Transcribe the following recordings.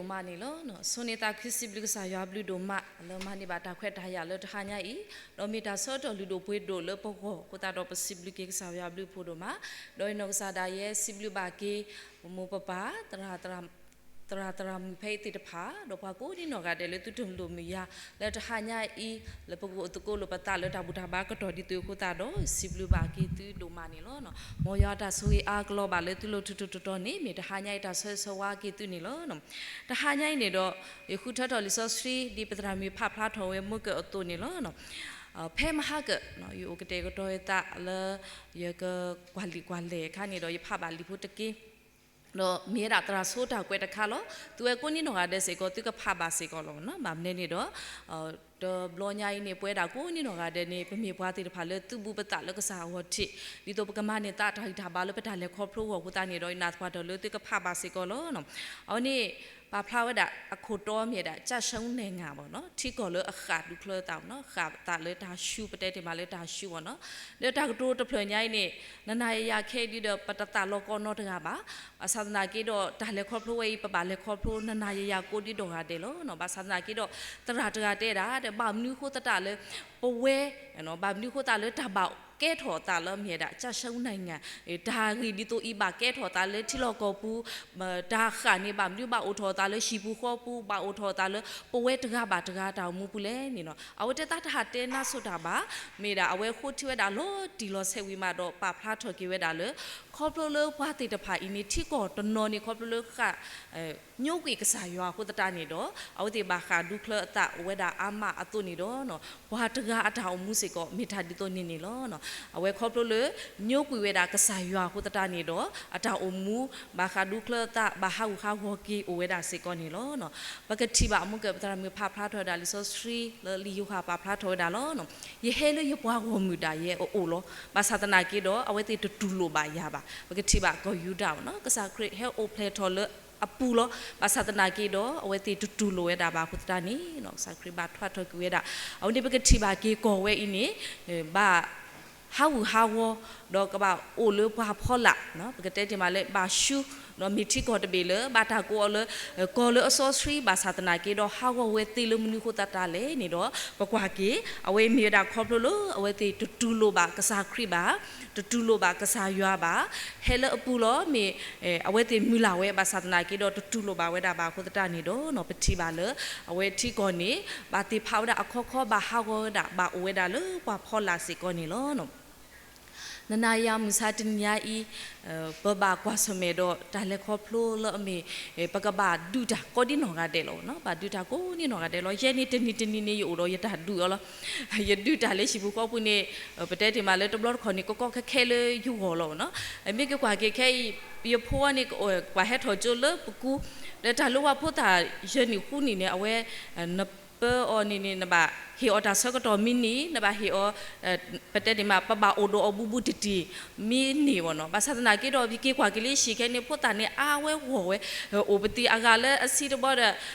ဒိၣ်မးန့ၣ်လီၤ. ဆိၣ်ဂ့ၤသးခု စံးဘျုးကစၢ်ယွၤဘျုးဒိၣ်မး လၢမၤန့ၢ်ဘၣ်တၢ်ခွဲးတၢ်ယာ်လၢတဟါညါအံၤ, ဒီးမ့ၢ်တၢ်ဆၢကတီၢ်လုၢ်ဒိၣ်ပှ့ၤဒိၣ်လၢပဂီၢ်အဃိသတးဒီး ပစံးဘျုးက့ၤကစၢ်ယွၤဘျုးဖှိၣ်ဒိၣ်မး, ဒီးယနီၢ်ကစၢ်ဒၣ်ယဲ စံးဘျုးဘၣ်က့ၤ ပမိၢ်ပပၢ် သရၣ်သရၣ်မုၣ်ဖဲအံၤသ့ၣ်တဖၣ် ဒီးပှၤကိးဒံနီၢ်ဂၤဒဲးလၢသုတလိၣ်မုာ်ယၤ လၢတဟါညါအံၤ လၢပကအိၣ်သကိးလိာ်ပသးလၢတၢ်ဘူၣ်တၢ်ဘါကတီၢ်ဒ်သိးအဃိသတးဒီး စံးဘျုးဘၣ်က့ၤသုဒိၣ်မးန့ၣ်လီၤ. မ်ယွၤတၢ်ဆိၣ်ဂ့ၤအါကလီၤဘၣ်လၢသုလိၤထူးထူးတီၤတီၤန့ၣ် မ့ၢ်တဟါညါအံၤတၢ်ဆၢဂ့ၤဆၢဝါက့ၤသုန့ၣ်လီၤ. တဟါညါအံၤန့ၣ်ဒီး ယဃုထၢထီၣ်လံာ်စီဆှံ ဒ်ပသရၣ်မုၣ်ဖးဖျါထီၣ်ဝဲမုၢ်ကၢၢ်အသိးန့ၣ်လီၤ. ဖဲမဟါကၢၢ် ယအိၣ်ကတဲာ်ကတီၤယသးလၢ ယကကွၢ်လံာ်ကွၢ်လဲၢ်အခါန့ၣ်ဒီး ယဖးဘၣ်လံာ်ဖိတက့ၢ် ဒီးမ့ၢ်ဝဲဒၣ်သရၣ်ဆိတၢ်ကွဲးတခါလီၤ. သုဝဲကိးဒံနီၢ်ဂၤဒဲးစ့ၢ်ကီး သုကဖးဘၣ်စ့ၢ်ကီးလီၤနီၤ. ဘၣ်မနုၤန့ၣ်ဒီး တဘျီညါအံၤန့ၣ် ပဝဲဒၣ်ကိးဒံနီၢ်ဂၤဒဲးန့ၣ် ပမ့ၢ်ပှၤသ့ၣ်တဖၣ်လၢသုဘူးပသးလၢကစၢ်အဂီၢ်ထံး ဒ်သိးပကမၤန့ၢ်သးတၢ်ဂံၢ်တၢ်ဘါလၢပတၢ်လဲၤခီဖျိအဂီၢ်အဃိသတးန့ၣ်ဒီး ယနာ်သပှၢ်တၢၢ်လၢသုကဖးဘၣ်စ့ၢ်ကီးလီၤ. အဝဲန့ၣ် ပာ်ဖျါဝဲဒၣ်အခိၣ်တီမ့ၢ်ဝဲဒၣ် ကၠၢ်ၡၢၣ်နဲၣ်ငၢ်ဘၣ်နီၤ, ထံကီၢ်လၢအဃၣ်ဒူချၢသးနီၤ, ဃၣ်သးလၢတၢ်ဆူ ပတဲတ့ၢ်မးလၢတၢ်ဆူဘၣ်နီၤ. လၢတၢ်ကတိၤတဖျၢၣ်ညါအံၤန့ၣ် နနၤယၤခဲအံၤဒီး ပတသးလီၤကီနီတဂၤဘၣ်. ဘၣ်ဆၣ်သနာ်က့ဒီး တၢ်လဲၤခီဖျိဝဲအံၤ ပဘၣ်လဲၤခီဖျိ နနၤယၤယၤကိးဒံနီၢ်ဂၤဒဲးလီၤ. ဘၣ်ဆၣ်သနာ်က့ဒီး သရၣ်တဂၤတဲဒၣ်ဒီး ဘၣ်မနုၤအဃိသတးလၢ ပဝဲ ဘၣ်မနုၤအဃိသတးလၢတၢ်ဘၣ်ကဲထီၣ်အသးလၢမ့ၢ်ဝဲဒၣ် ကၠၢ်ၡၢၣ်နဲၣ်ငၢ် တၢ်ဂ့ၢ်ဒ်သိးအံၤဘၣ်ကဲထီၣ်အသးလၢထံလီၢ်ကီၢ်ပူၤ, တၢ်ဃၣ်န့ၣ် ဘၣ်မနုၤဘၣ်အိၣ်ထီၣ်အသးလၢဟံၣ်ပူၤဃီပူၤ, ဘၣ်အိၣ်ထီၣ်အသးလၢပဝဲတဂၤဘၣ်တဂၤတၢ်အိၣ်မူပူၤလဲၣ်န့ၣ်နီၤ. အဝဲတဲသးတဟးတဲနါစိၤတၢ်ဘၣ်, မ့ၢ်ဒၣ်အဝဲဃိထံဝဲဒၣ်လီၤတံၢ်လီၤဆဲးဝံၤမးဒီး ပာ်ဖျါထီၣ်က့ၤဝဲဒၣ်လၢ ခီဖျိလၢပှၤသ့ၣ်တဖၣ်အံၤန့ၣ် ထံကီၢ်တနီၤန့ၣ် ခီဖျိလၢဃၣ် ညိကွံာ်ကစၢ်ယွၤအဃိသတးန့ၣ်ဒီး အဝဲသ့ၣ်ဘၣ်ဃၣ်ဒူချၢအသးအိၣ်ဝဲဒၣ်အါမးအသိးန့ၣ်ဒီး ပှၤတဂၤအတၢ်အိၣ်မူစ့ၢ်ကီး မ့ၢ်တၢ်ဒ်သိးန့ၣ်န့ၣ်လီၤ. အဝဲခီဖျိလၢ ညိကွံာ်ဝဲဒၣ်ကစၢ်ယွၤအဃိသတးန့ၣ်ဒီး အတၢ်အိၣ်မူ ဘၣ်ဃၣ်ဒူချၢအသး ဘၣ်ဟးဂူာ်ဟးဂီၤက့ၤအိၣ်ဝဲဒၣ်စ့ၢ်ကီးန့ၣ်လီၤ. ပကထံၣ်ဘၣ်အမုၢ်ကၢၢ် ပသရၣ်မုၣ်ဖးဖျါထီၣ်ဝဲဒၣ်လံာ်စီဆှံလၢလံာ်ယိၤဟၣ်ပာ်ဖျါထီၣ်ဝဲဒၣ်လီၤ. ယဟဲလၢယပှၤဂီၢ်မုၢ်ဒၣ်ယဲအအိၣ်လီၤ. ဘၣ်ဆၣ်သနာ်က့ဒီး အဝဲသ့ၣ်တတူၢ်လိာ်ဘၣ်ယၤဘၣ်. ပကထံၣ်ဘၣ်ကီၢ်ယူဒၤနီၤ, ကစၢ်ခရံာ်ဟဲအိၣ်ဖျဲၣ်ထီၣ်လၢအပူၤလီၤ. ဘၣ်ဆၣ်သနာ်က့ဒီး အဝဲသ့ၣ်တတူၢ်လိာ်ဝဲဒၣ်ဘၣ်အဃိသတးန့ၣ် ကစၢ်ခရံာ်ဘၣ်ထွါထီၣ်ကွံာ်ဝဲဒၣ်. အဝဲန့ၣ်ပကထံၣ်ဘၣ်က့ၤကီၢ်ဝဲအံၤန့ၣ် ဘၣ် ဟးဂူာ်ဟးဂီၤ ဒီးကဘၣ်အိၣ်လၢပှၤဖီလာ်, ပကတဲတ့ၢ်မးလၢဘၣ်ဆူ ဒီးမ့ၢ်ထံကီၢ်တဘ့ၣ်လၢ ဘၣ်တၢ်ကိးအီၤလၢ ကီၢ်လၢအစီဆှံ ဘၣ်ဆၣ်သနာ်က့ဒီး ဟးဂီၤဝဲသ့လၢမနုၤအဃိသတးလဲၣ်န့ၣ်ဒီး ပကွၢ်က့ၤ အဝဲအံၤမ့ၢ်ဝဲဒၣ်ခီဖျိလၢ အဝဲသ့ၣ်တတူၢ်လိာ်ဘၣ်ကစၢ်ခရံာ်ဘၣ်, တတူၢ်လိာ်ဘၣ်ကစၢ်ယွၤဘၣ်, ဟဲလၢအပူၤလီၤ မ့ၢ် အဝဲသ့ၣ်မုၢ်လၢ်ဝဲ ဘၣ်ဆၣ်သနာ်က့ဒီး တတူၢ်လိာ်ဘၣ်ဝဲဒၣ်ဘၣ်အဃိသတးန့ၣ်ဒီး ပထံၣ်ဘၣ်လၢ အဝဲထံကီၢ်န့ၣ် ဘၣ်သ့ၣ်ဖးဝဲဒၣ်အခီခီ ဘၣ်ဟးဂီၤဝဲဒၣ် ဘၣ်အိၣ်ဝဲဒၣ်လၢပှၤဖီလာ်စ့ၢ်ကီးန့ၣ်လီၤ. နနၤယၤမုၢ်ဆါတနံၤညါအံၤ ပဘၣ်ကွၢ်ဆၢၣ်မဲာ်ဒီးတၢ်လဲၤခီဖျိလၢအမ့ၢ် ပကဘၣ်ဒုးတၢ်ကိးဒံနီၢ်ဂၤဒဲးလီၤနီၤ, ဘၣ်ဒုးတၢ်ကိးဒံနီၢ်ဂၤဒဲးလီၤ. ယဲန့ၣ်တနံၤတနံၤန့ၣ် ယအိၣ်ဒီးယတၢ်ဒုးအီၤလီၤ. ယဒုးတၢ်လၢဟံၣ်ပူၤဃီပူၤန့ၣ် ပတဲတ့ၢ်မးလၢတဘျီတခီၣ်န့ၣ် ကကီခဲခဲလၢယဂီၢ်လီၤနီၤ. မ့ၢ်က့ၤကွၢ်က့ၤခဲအံၤ ယဖိအီၤန့ၣ် ပှၤဟဲထီၣ်ကၠိလၢပကူ ဒီးတၢ်လၢပှၤဖိသၣ်ယဲၢ်နံၣ်ဃုနံၣ်န့ၣ် အဝဲ နပၢအီၤန့ၣ်န့ၣ် နဘၣ်ဟ့ၣ်အီၤတၢ်ဆၢကတီၢ်မံးနံး နဘၣ်ဟ့ၣ်အီၤ ပတဲတ့ၢ်မး ပဘၣ်အိၣ်ဒီးအီၤဘူးဘူးတံၢ်တံၢ် မံးနံးဘၣ်နီၤ. ဘၣ်ဆၣ်သနာ်က့ဒီး ပက့ၤကွၢ်က့ၤလၢဟံၣ်ခဲအံၤန့ၣ် ဖိသၣ်န့ၣ် အါဝဲဂီၢ်ဝဲ အိၣ်ပသံးအဂၤလၢအဆံတဘီဒီး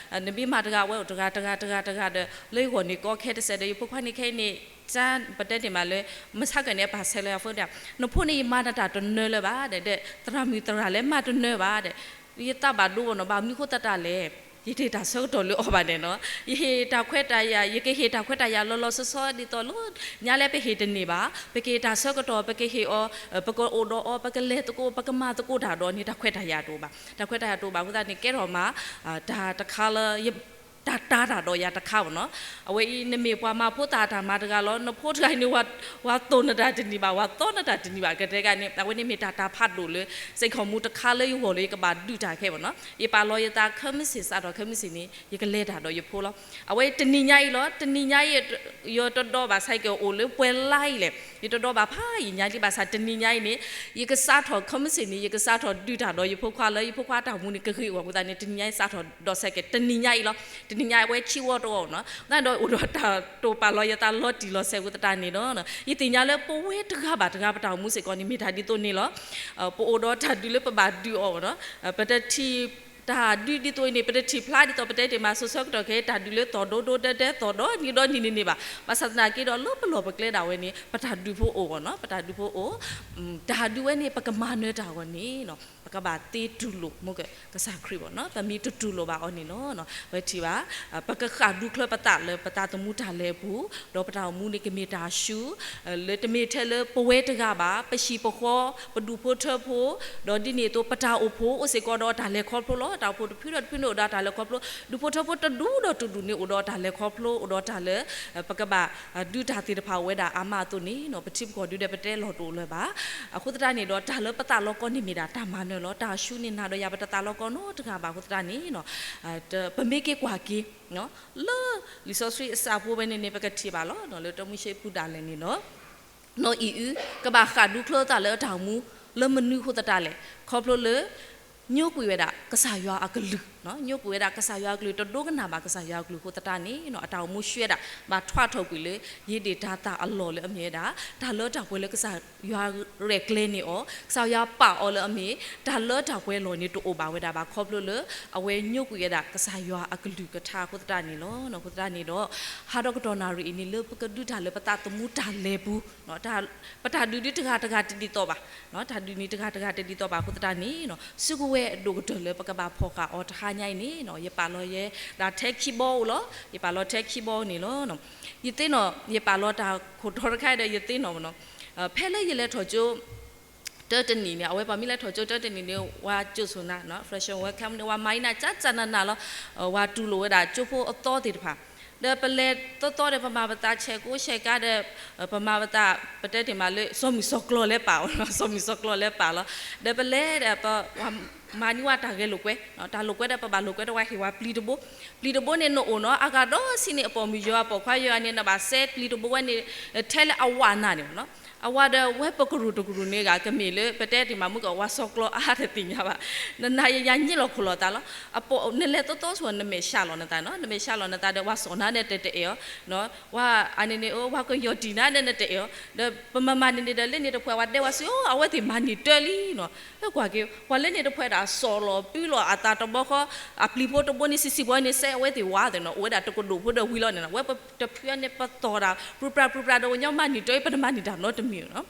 နမ့ၢ်မၤတဂၤဝဲအိၣ်တဂၤတဂၤတဂၤတဂၤဒီး လၢယဂီၢ်န့ၣ် ကီခဲတစဲးဒီး ယဖိခွါန့ၣ်ခဲအံၤန့ၣ် ပတဲတ့ၢ်မးလၢ မုၢ်ဆါခီန့ၣ် အပာ်ဆဲးလၢယဖိဒီး နဖိန့ၣ် ယမၤနတၢ်တနၢၤလၢၤဘၣ်ဒီး သရၣ်မုၣ်သရၣ်လဲၣ် မၤတနၢၤဘၣ်ဒီး ယသးဘၣ်ဒိဘၣ်နီၤ, ဘၣ်မနုၤအဃိသတးလဲၣ်, ယတဟ့ၣ်တၢ်ဆၢကတီၢ်လၢအီၤဘၣ်န့ၣ်နီၤ, ယဟ့ၣ်တၢ်ခွဲးတၢ်ယာ် ယကဟ့ၣ်တၢ်ခွဲးတၢ်ယာ်လီၤလီၤဆီဆီဒ်သိးလၢ ညါလၢပဟ့ၣ်တန့ၢ်ဘၣ်, ပကဟ့ၣ်တၢ်ဆၢကတီၢ် ပကဟ့ၣ်အီၤ ပကအိၣ်ဒီးအီၤ ပကလဲၤသကိး ပကမၤသကိးတၢ်ဒီးန့ၣ် တၢ်ခွဲးတၢ်ယာ်တအိၣ်ဘၣ်, တၢ်ခွဲးတၢ်ယာ်တအိၣ်ဘၣ်အဃိသတးန့ၣ် ကဲထီၣ်မး တၢ်တခါလၢ တၢ်တာ်တၢ်ဒီးယၤတခါဘၣ်နီၤ, အဝဲအံၤ နမ့ၢ်ပှၤမၤဖိသၣ်တၢ်မၤတဂၤလီၤ, နဖိတဂၤအံၤန့ၣ် ပှၤသိၣ်နတၢ်တနံၤဘၣ်, ပှၤသီနတၢ်တနံၤဘၣ်, ကတဲကန့ၣ် အဝဲန့ၣ်မ့ၢ်တၢ်တာ်ဖးဒိၣ်လၢ စ့ၢ်ကီးမူတခါလၢယဂီၢ်လၢယကဘၣ်ဒုးတၢ်ခဲဘၣ်နီၤ, ယပာ်လီၤယသးခဲမုၢ်ဆ့ၣ် စးထီၣ်ခဲမုၢ်ဆ့ၣ်န့ၣ် ယကလဲၤတၢ်ဒီးယဖိလီၤ, အဝဲတနံၤညါအံၤလီၤ, တနံၤညါအံၤ ယတဒီးဘၣ်ဆၢက့ၤအိၣ်လၢပှဲၤလါအံၤလဲၣ်, ယတဒီးဘၣ်ဖးယံာ်ညါလံ, ဘၣ်ဆၣ်တနံၤညါအံၤန့ၣ် ယကစးထီၣ်ခဲမုၢ်ဆ့ၣ်န့ၣ် ယကစးထီၣ်ဒုးတၢ်ဒီးယဖိခွါလၢယဖိခွါတၢ်မူန့ၣ် ကဂ့ၤအဂီၢ်အဃိသတးန့ၣ် တနံၤညါအံၤစးထီၣ်ဒီးဆၢက့ၤ တနံၤညါအံၤလီၤ, တနံၤညါအဝဲဆံးဝီတအိၣ်နီၤ, သတးဒီးအိၣ်ဒီးတၢ်တိာ်ပာ်လီၤယသးလီၤတံၢ်လီၤဆဲးအဃိသတးန့ၣ်ဒီး ယသ့ၣ်ညါလၢပဝဲတဂၤဘၣ်တဂၤပတၢ်အိၣ်မူစ့ၢ်ကီးန့ၣ် မ့ၢ်တၢ်ဒ်သိးန့ၣ်လီၤ, ပအိၣ်ဒီးတၢ်ဒုးလၢပဘၣ်ဒုးအီၤနီၤ, ပတထံၣ် တၢ်ဒုးဒ်သိးအံၤန့ၣ် ပတထံၣ်ဖျါဒ်သိးပတဲတ့ၢ်မး စိၤဆၢကတီၢ်ခဲအံၤ တၢ်ဒုးလၢသီၣ်ဒိဒိဒဲဒဲ သီၣ်ဒီနံၤဒီနံၤန့ၣ်န့ၣ်ဘၣ်. ဘၣ်ဆၣ်သနာ်က့ဒီး လၢပလီၢ်ပကျဲဒၣ်ဝဲန့ၣ် ပတၢ်ဒုးဖိအိၣ်အီၤနီၤ, ပတၢ်ဒုးဖိအိၣ်, တၢ်ဒုးဝဲန့ၣ် ပကမၤနၢၤတၢ်အဂီၢ်န့ၣ် ပကဘၣ်သ့တူၢ်လိာ် မ့ၢ်ကစၢ်ခရံာ်ဘၣ်နီၤ, ပမ့ၢ်တတူၢ်လိာ်ဘၣ်အီၤန့ၣ်လီၤ. ပထံၣ်ဘၣ် ပကဃၣ်ဒူချၢပသးလၢပသးသမူတၢ်လဲၤအပူၤ, ဒီးပတၢ်အိၣ်မူန့ၣ်ကမ့ၢ်တၢ်ဆူ လၢတမ့ၢ်ထဲလၢပဝဲတဂၤဘၣ်, ပဟံၣ်ပဃီ, ပဒူၣ်ဖိထၢဖိ, ဒီးဒ်န့ၣ်အသိး ပတၢ်အိၣ်ဖှိၣ်အိၣ်စ့ၢ်ကီးဒီးတၢ်လဲၤခီဖျိလီၤ. တၢ်အိၣ်ဖှိၣ်တဖုဒီးတဖုန့ၣ်အိၣ်ဒီးတၢ်လဲၤခီဖျိ, ဒူၣ်ဖိထၢဖိတဒူၣ်ဒီးတဒူၣ်န့ၣ်အိၣ်ဒီးတၢ်လဲၤခီဖျိ, အိၣ်ဒီးတၢ်လၢ ပကဘၣ်ဒုးတၢ်သ့ၣ်တဖၣ်အိၣ်ဝဲဒၣ်အါမးအသိးန့ၣ်နီၤ, ပထံပကီၢ်ဒုးဒဲးပတဲလီၤတအိၣ်လၢၤဘၣ်. အဃိသတးန့ၣ်ဒီး တၢ်လၢပသးလီကီန့ၣ်မ့ၢ်ဒၣ်တၢ်မၤနၢၤလီၤ. တၢ်ဆူန့ၣ်နၤဒီးယၤပတသးလီကီနီတဂၤဘၣ်အဃိသတးန့ၣ် ပမ့ၢ်က့ၤကွၢ်က့ၤ လၢလံာ်စီဆှံအစးဖိဝဲန့ၣ်န့ၣ် ပကထံၣ်ဘၣ်လီၤ. လၢတၢမိၤၡ့ပူၤဒၣ်လဲာ်န့ၣ်လီၤ. နီၢ်အံၤအု ကဘၣ်ဃၣ်ဒူချၢသးလၢအတၢ်အိၣ်မူ လၢမနုၤအဃိသတးလဲၣ်. ခီဖျိလၢ ညိကွံာ်ဝဲဒၣ်ကစၢ်ယွၤအကလုၢ်, ညိကွံာ်ဝဲဒၣ်ကစၢ်ယွၤအကလုၢ် တဒိကနၣ်ဘၣ်ကစၢ်ယွၤအကလုၢ်အဃိသတးန့ၣ် အတၢ်အိၣ်မူဆှၢဒၣ် ဘၣ်ထွးထီၣ်ကွံာ်လၢ ယ့ဒ့ၣ်တၤသၣ်အလီၢ်လၢအမ့ၢ်ဝဲဒၣ် တၢ်လၢတၢ်ပှဲၤလၢကစၢ်ယွၤရဲၣ်ကျဲၤန့ၢ်အီၤ, ကစၢ်ယွၤပာ်အီၤလၢအမ့ၢ် တၢ်လၢတၢ်ပှဲၤအလီၢ်န့ၣ် တအိၣ်ဘၣ်ဝဲဒၣ်ဘၣ် ခီဖျိလၢ အဝဲညိကွံာ်ဝဲဒၣ်ကစၢ်ယွၤအကလုၢ်ကထါအဃိသတးန့ၣ်လီၤ. အဃိသတးန့ၣ်ဒီး ဟါဒီကတီၢ်နၣ်ရံၣ်အံၤန့ၣ် လၢပကဒုးတၢ်လၢပသးသမူတၢ်လဲၤပူၤ ပတၢ်ဒုးဒုးတဂၤတဂၤတဒ်သိးဘၣ်, တၢ်ဒုးန့ၣ်တဂၤတဂၤတဒ်သိးဘၣ်အဃိသတးန့ၣ် စုကဝဲၤအဒိၣ်ကတၢၢ်လၢပကဘၣ်ဖီၣ်ဃာ်အီၤတဟါညါအံၤန့ၣ် ယပာ်လီၤယဲဒၣ်ထဲခံဘီအိၣ်လီၤ. ယပာ်လီၤထဲခံဘီန့ၣ်လီၤ. ယသ့ၣ်နီၣ် ယပာ်လီၤတၢ်ခိၣ်တီတခါဒီးယသ့ၣ်နီၣ်နီၤ, ဖဲလၢယလဲၤထီၣ်ကၠိ တၢတနံၤန့ၣ် အဝဲပှၤမ့ၢ်လဲၤထီၣ်ကၠိတၢတနံၤန့ၣ် ဝၤကၠိဆိၣ်နၤ Fresher welcome န့ၣ် ဝၤမၤအံၤနၤကၠၢ်ကၠၢ်နးနးလီၤ. ဝၤတူၢ်လိာ်ဝဲဒၣ်ကၠိဖိအသီသ့ၣ်တဖၣ် ဒီးပလဲၤသီသီဒီး ပမၤပသးဆဲးကိးဆဲးကါဒီး ပမၤပသး ပတဲတ့ၢ်မးလၢ စီၤမုၢ်စီၤကျီၤလဲၤပာ်အီၤ, စီၤမုၢ်စီၤကျီၤလဲၤပာ်လီၤ. ဒီးပလဲၤဒီး ပှၤမၤန့ၢ်ဝဲတၢ်ဂဲၤလိာ်ကွဲ, တၢ်လိာ်ကွဲဒီး ပဘၣ်လိာ်ကွဲဒီး ဝၤဟ့ၣ်ဝဲပျံၤတဘိ, ပျံၤတဘိန့ၣ်နအိၣ်နီၤ အဂၤဒီးဆံးန့ၣ် အပိာ်မုၣ်ယွၤ အပိာ်ခွါယွၤန့ၣ် နဘၣ်စဲပျံၤတဘိဝဲန့ၣ် ထဲလၢအဝၤနၤန့ၣ်နီၤ. အဝၤဒီးဝဲပကရူၢ်တကရူၢ်န့ၣ်ဂ့ၤ ကမ့ၢ်လၢ ပတဲတ့ၢ်မးမုၢ်ကီး ဝၤစီၤကျီၤအါတသ့ၣ်ညါဘၣ်. နနၤယယၤညံၣ်လီၤခိၣ်လီၤသးလီၤ. အပိာ် နလဲၤသီသီဆိ နမဲာ်ဆှးလီၤနသးနီၤ, နမဲာ်ဆှးလီၤနသးဒီး ဝၤစိာ်နၤဒီးတအဲၣ်အီၤ, ဝၤအန့ၣ်န့ၣ် ဝၤကယီၢ်တံၢ်နၤဒီးနတအဲၣ်အီၤ, ဒီးပမၤမၤန့ၣ်န့ၣ်ဒီး လၢန့ၣ်တဖှဲးဝဲဒဲဝဲစ့ၢ် အဝဲသ့ၣ်မၤန့ၢ်တၢ်လံနီၤ. ကွၢ်က့ၤ ပှၤလၢန့ၣ်တဖှဲးဒၣ် စိာ်လီၤပှံၤလီၤအသးတဘီဃီ, အပျံၤဖိတဘိန့ၣ် ဆံးဆံးဖိန့ၣ် စဲအဝဲသ့ၣ်ဝၤသ့ၣ်နီၤ, အိၣ်ဝဲဒၣ်တကဒိၣ်ဖိဒီးဝံၤလီၤန့ၣ်နီၤ, ဝဲပတဖုန့ၣ် ပသီၣ်တၢ် ပြူပြးပြူပြးဒီး ပညီမၤန့ၢ်တၢ်အံၤ ပတမၤန့ၢ်တၢ်နီတမံၤနီၤ.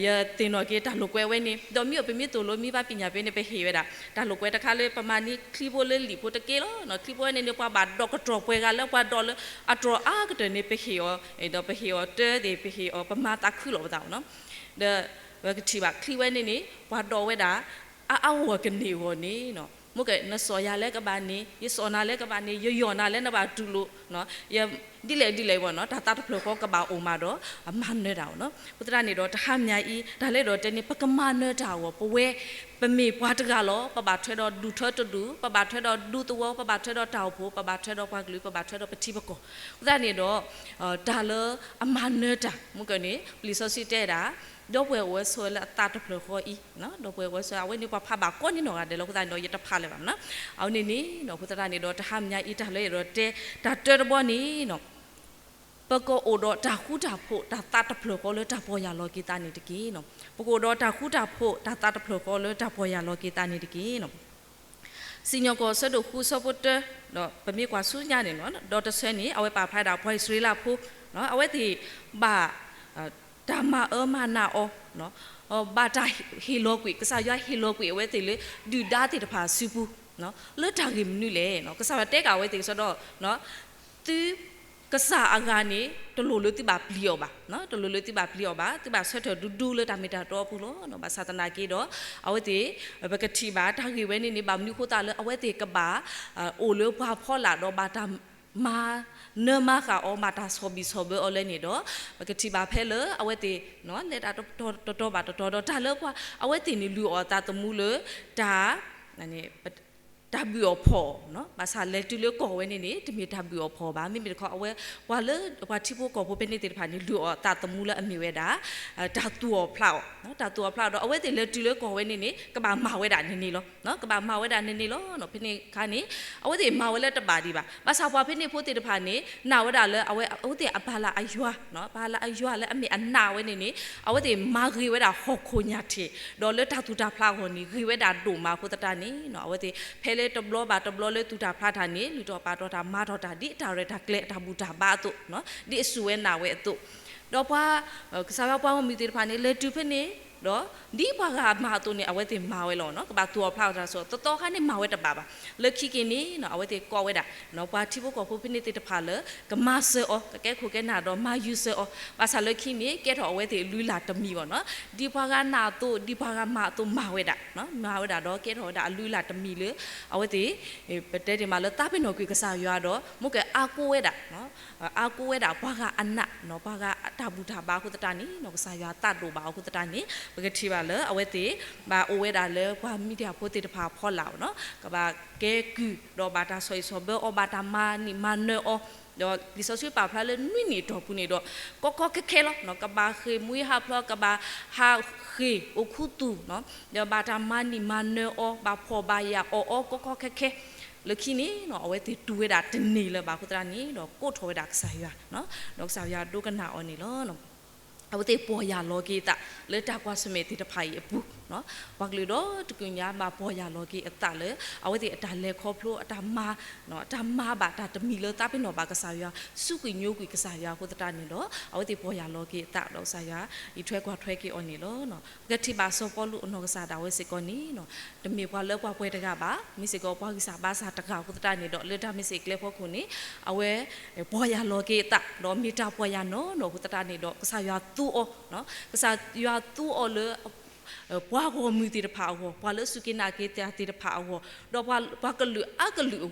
ယသ့ၣ်နီၣ်က့ၤတၢ်လိာ်ကွဲဝဲန့ၣ် ဒီးမ့ၢ်အိၣ်ပမ့ၢ်သိၣ်လိ မ့ၢ်ဘၣ်ပညၣ်ပ့န့ၣ် ပဟ့ၣ်ဝဲဒၣ် တၢ်လိာ်ကွဲတခါလၢပမၤန့ၢ်ချံဖိလၢလံာ်ဖိတက့ၢ်လီၤ. ချံဖိဝဲန့ၣ်န့ၣ် ပှၤဘၣ်ဒိးကတြီၢ်ပှဲၤဂၤလၢပှၤဒိးလၢအတြီၢ်အါကတၢၢ်န့ၣ် ပဟ့ၣ်အီၤ, ဒီးပဟ့ၣ်အီၤတၢ်သ့ၣ် ပဟ့ၣ်အီၤ ပမၤသးခုလီၤပသးနီၤ. ဒီးပကထံၣ်ဘၣ်ချံဝဲန့ၣ်န့ၣ် ပှၤဒိးဝဲဒၣ် အါအါဂီၢ်ဂီၢ်ကန့ၢ်အဂီၢ်န့ၣ်နီၤ, မ့ၢ်ကဲ နစိာ်ယၤလၢကဘၣ်န့ၣ် ယစိာ်နၤလၢကဘၣ်န့ၣ် ယယီၢ်နၤလၢနဘၣ်တူၢ်လိာ် ဒ်လဲၣ်ဒ်လဲၣ်ဝဲနီၤ, တၢ်သးတဖျၢၣ်ဃီကဘၣ်အိၣ်မးဒီး အမၤနၢၤတၢ်အီၤနီၤ. အဃိသတးန့ၣ်ဒီး တဟါမညါအံၤ တၢ်လၢအဲၣ်ဒိးတဲန့ၣ် ပကမၤနၢၤတၢ်အဂီၢ် ပဝဲ ပမ့ၢ်ပှၤတဂၤလီၤ. ပဘၣ်ထွဲဒီးဒူၣ်ထၢတဒူၣ်, ပဘၣ်ထွဲဒီးဒူသဝီ, ပဘၣ်ထွဲဒီးတၢ်အိၣ်ဖှိၣ်, ပဘၣ်ထွဲဒီးပှၤကလုာ်, ပဘၣ်ထွဲဒီးပထံပကီၢ်. အဃိသတးန့ၣ်ဒီး တၢ်လၢအမၤနၢၤတၢ် မ့ၢ်ကဲန့ၣ် ပလံာ်စီဆှံတဲဒၣ် ဒီပုၢ်ဝဲၢ်အိၣ်ဝဲဆိးဝဲလၢအသးတဖျၢၣ်ဃီအံၤ, ဒီပုၢ်ဝဲၢ်အိၣ်ဝဲဆိး အဝဲန့ၣ်ပှၤဖးဘၣ်ကိးန့ၢ်နီၢ်ဂၤဒဲးလီၤ. အဃိသတးန့ၣ်ဒီးယတဖးလၢၤဘၣ်မနီၤ. အဝဲန့ၣ်န့ၣ် အဃိသတးန့ၣ်ဒီး တဟါမညါအံၤ တၢ်လၢအဲၣ်ဒိးတဲ တၢ်တၢတဘီန့ၣ် ပကအိၣ်ဒီးတၢ်ဃူတၢ်ဖိး တၢ်သးတဖျၢၣ်ဃီလၢတၢ်ပီၢ်ယၢ်လီၤက့ၤသးန့ၣ်တက့ၢ်. ပကအိၣ်ဒီးတၢ်ဃူတၢ်ဖိး တၢ်သးတဖျၢၣ်ဃီလၢတၢ်ပီၢ်ယၢ်လီၤက့ၤသးန့ၣ်တက့ၢ်. စံၣ်ညီၣ်ကွီၢ်ဆၢဒိၣ်ဃုဆၢဖိတၢ ဒီးပမ့ၢ်ကွၢ်ဆူညါန့ၣ်နီၤ ဒီးတဆၢန့ၣ် အဝဲပာ်ဖျါဒၣ်ပှၤအံၣ်စရ့လးဖိ အဝဲသ့ၣ်ဘၣ် တၢ်မၤအၢမၤနးအီၤ ဘၣ်တၢ်ဟ့ၣ်လီၤကွံာ် ကစၢ်ယွၤဟ့ၣ်လီၤကွံာ်အဝဲသ့ၣ်လၢ ဒုၣ်ဒါသ့ၣ်တဖၣ်အစုပူၤ လၢတၢ်ဂ့ၢ်မနုၤလဲၣ်. ကစၢ်ယွၤတဲကးအဝဲသ့ၣ်ကစီဒီ သုကစၢ်အဂၤန့ၣ် တလိၣ်လၢသုဘၣ်ပျံၤအီၤဘၣ်, တလိၣ်လၢသုဘၣ်ပျံၤအီၤဘၣ်, သုဘၣ်ဆၢထၢၣ်ဒူဒူလၢတၢ်မ့ၢ်တၢ်တီအပူၤလီၤ. ဘၣ်ဆၣ်သနာ်က့ဒီး အဝဲသ့ၣ် ပကထံၣ်ဘၣ်တၢ်ဂ့ၢ်ဝဲန့ၣ်န့ၣ် ဘၣ်မနုၤအဃိသတးလၢ အဝဲသ့ၣ်ကဘၣ် အိၣ်လၢပှၤဖီလာ်ဒီး ဘၣ်တၢ်မၤနၢၤမၤဃၣ်အီၤ ဘၣ်တၢ်ဆီၣ်ဘံၣ်ဆီၣ်ဘၢအီၤလဲၣ်န့ၣ်ဒီး ပကထံၣ်ဘၣ်ဖဲလၢအဝဲသ့ၣ် လဲၤတၢ်တတီၤဘၣ်တတီၤဒီး တၢ်လၢပှၤ အဝဲသ့ၣ်န့ၣ် လုၢ်အီၣ်အသးသမူလၢ တၢ် တၢ်ဘုၣ်အီၣ်ဖီၣ်အီၤ, ဘၣ်ဆၣ်လဲၤတုၤလၢကီၢ်ဝဲန့ၣ်န့ၣ် တမ့ၢ်တၢ်ဘုၣ်အီၣ်ဖီၣ်အီၤဘၣ်. မ့မ့ၢ်တခီ အဝဲ ပှၤလၢပှၤထံဖိကီၢ်ဖိဖဲန့ၣ်သ့ၣ်တဖၣ်န့ၣ် လုၢ်အီၣ်အသးသမူလၢအမ့ၢ်ဝဲဒၣ် တၢ်သူၣ်အီၣ်ဖျးအီၣ်, တၢ်သူၣ်အီၣ်ဖျးအီၣ်ဒီး အဝဲသ့ၣ်လဲၤတုၤလၢကီၢ်ဝဲန့ၣ်န့ၣ် ကဘၣ်မၤဝဲဒၣ်န့ၣ်န့ၣ်လီၤ. ကဘၣ်မၤဝဲဒၣ်န့ၣ်န့ၣ်လီၤ. ဖဲန့ၣ်အခါန့ၣ် အဝဲသ့ၣ်မၤဝဲလၢတဘၣ်ဒံးဘၣ်. ဘၣ်ဆၣ်ပှၤဖဲန့ၣ်ဖိသ့ၣ်တဖၣ်န့ၣ် နာ်ဝဲဒၣ်လၢ အဝဲ အဝဲသ့ၣ်အဘၣ်လၢအယွၤ, ဘၣ်လၢအယွၤလၢအမ့ၢ်အနာ်ဝဲန့ၣ်န့ၣ် အဝဲသ့ၣ်မၤဂ့ၤဝဲဒၣ်ဟီၣ်ခိၣ်ညၣ်ထံး, ဒီးလၢတၢ်သူၣ်တၢ်ဖျးအဂီၢ်န့ၣ် ဂ့ၤဝဲဒၣ်ဒိၣ်မးအဃိသတးန့ၣ် အဝဲသ့ၣ် ဖဲလၢ တဘျီဘၣ်တဘျီလၢသူၣ်တၢ်ဖျးတၢ်န့ၣ် လုၢ်ထီၣ်ပာ်ထီၣ်တၢ် မၤထီၣ်တၢ် ဒ်အတၢ်ရဲၣ်တၢ်ကျဲၤအတၢ်ဘူၣ်တၢ်ဘါအသိး, ဒ်အစူၢ်ဝဲနာ်ဝဲအသိး, ဒီးပှၤ ကစၢ်ယွၤပှၤဂီၢ်မုၢ်သ့ၣ်တဖၣ်န့ၣ် လဲၤတုၤဖဲန့ၣ် ဒီး ဒ်ပှၤဂၤမၤအသိးန့ၣ် အဝဲသ့ၣ်မၤဝဲလီၤ. ကဘၣ်သူၣ်အီၣ်ဖျးအီၣ်တၢ်ဆိး သီသီခါန့ၣ်မၤဝဲတဘၣ်ဘၣ်. လၢခံက့ၤန့ၣ် အဝဲသ့ၣ်ကိးဝဲဒၣ် ပှၤထံဖိကီၢ်ဖိဖဲန့ၣ်သ့ၣ်တဖၣ်လၢ ကမၤစၢၤအီၤ ကကဲခိၣ်ကဲနၢ်ဒီးမၤယုၤစၢၤအီၤ, ဘၣ်ဆၣ်လၢခံန့ၣ် ကဲထီၣ်အဝဲသ့ၣ်အလုၢ်အလၢ်တမံၤဘၣ်နီၤ. ဒ်ပှၤဂၤနာ်အသိး ဒ်ပှၤဂၤမၤအသိးမၤဝဲဒၣ်, မၤဝဲဒၣ်ဒီးကဲထီၣ်ဝဲဒၣ်အလုၢ်အလၢ်တမံၤလၢ အဝဲသ့ၣ် ပတဲတ့ၢ်မးလၢသးပ့ၤနီၣ်ကွံာ်ကစၢ်ယွၤဒီး မိၢ်ကဲအါကိးဝဲဒၣ် အါကိးဝဲဒၣ်ပှၤဂၤအနး, ပှၤဂၤအတၢ်ဘူၣ်တၢ်ဘါအဃိသတးန့ၣ် ကစၢ်ယွၤသးဒိၣ်ဘၣ်အဃိသတးန့ၣ် ပကထံၣ်ဘၣ်လၢအဝဲသ့ၣ် ဘၣ်အိၣ်ဝဲဒၣ်လၢပှၤမံၤဒယၣ်ဖိသ့ၣ်တဖၣ်အဖီလာ်နီၤ, ကဘၣ်ကဲကုၢ် ဒီးဘၣ်တၢ်ဆီၣ်အံၣ်ဆီၣ်ဘၢအီၤ ဘၣ်တၢ်မၤနံၣ်မၤနၢၤအီၤ, ဒီးလံာ်စီဆှံပာ်ဖျါလၢနွံနံၣ်အတီၢ်ပူၤန့ၣ်ဒီး ကီကီခဲခဲလီၤ, ကဘၣ်ဃ့ၢ်မှံဟးဖျိး ကဘၣ်ဟးဃ့ၢ်အိၣ်ခူသူၣ်, ဒီးဘၣ်တၢ်မၤနံၣ်မၤနၢၤအီၤ ဘၣ်ဖှီၣ်ဘၣ်ယာ်အီၣ်အီၤကီကီခဲခဲ, လၢခံန့ၣ် အဝဲသ့ၣ်တူၢ်ဝဲဒၣ်တန့ၢ်လၢၤဘၣ်အဃိသတးန့ၣ်ဒီး ကိးထီၣ်ဝဲဒၣ်ကစၢ်ယွၤ, ဒီးကစၢ်ယွၤဒိကနၣ်အီၤန့ၣ်လီၤ. အဝဲသ့ၣ်ပီၢ်ယၢ်လီၤက့ၤအသး လၢတၢ်ကွၢ်ဆၢၣ်မဲာ်သ့ၣ်တဖၣ်အံၤအပူၤ, ပှၤကလုာ်ဒီတကလုာ်ညါဘၣ်ပီၢ်ယၢ်လီၤက့ၤအသးလၢ အဝဲသ့ၣ်အတၢ်လဲၤခီဖျိအတၢ်မၤ အတၢ်မၤဘၣ်တၢ်တမံၤလၢသးပ့ၤနီၣ်ဘၣ်ကစၢ်ယွၤ စူးကွံာ်ညိကွံာ်ကစၢ်ယွၤအဃိသတးန့ၣ်ဒီး အဝဲသ့ၣ်ပီၢ်ယၢ်လီၤက့ၤအသးဒီးကစၢ်ယွၤ အံးထွဲကွၢ်ထွဲက့ၤအီၤန့ၣ်လီၤ. ပကထံၣ်ဘၣ်စီၤပီလူးအနီၢ်ကစၢ်ဒၣ်ဝဲစ့ၢ်ကီးန့ၣ် တမ့ၢ်ပှၤလၢပှၤပှဲၤတဂၤဘၣ်, မ့ၢ်စ့ၢ်ကီးပှၤဂံၢ်စၢ်ဘါစၢ်တဂၤအဃိသတးန့ၣ်ဒီး လၢတၢ်မ့ၢ်စ့ၢ်ကျဲဖီခိၣ်န့ၣ် အဝဲ ပီၢ်ယၢ်လီၤက့ၤအသး ဒီးမ့ၢ်တၢ်ပီၢ်ယၢ်နီၢ်နီၢ်အဃိသတးန့ၣ်ဒီး ကစၢ်ယွၤသူအီၤ, ကစၢ်ယွၤသူအီၤလၢ ပှၤဂီၢ်မုၢ်သ့ၣ်တဖၣ်အဂီၢ်, ပှၤလၢစူၢ်က့ၤနာ်က့ၤတၢ်သ့ၣ်တဖၣ်အဂီၢ်, ဒီးပှၤကလုာ်အါကလုာ်အဂီၢ်နီၤ,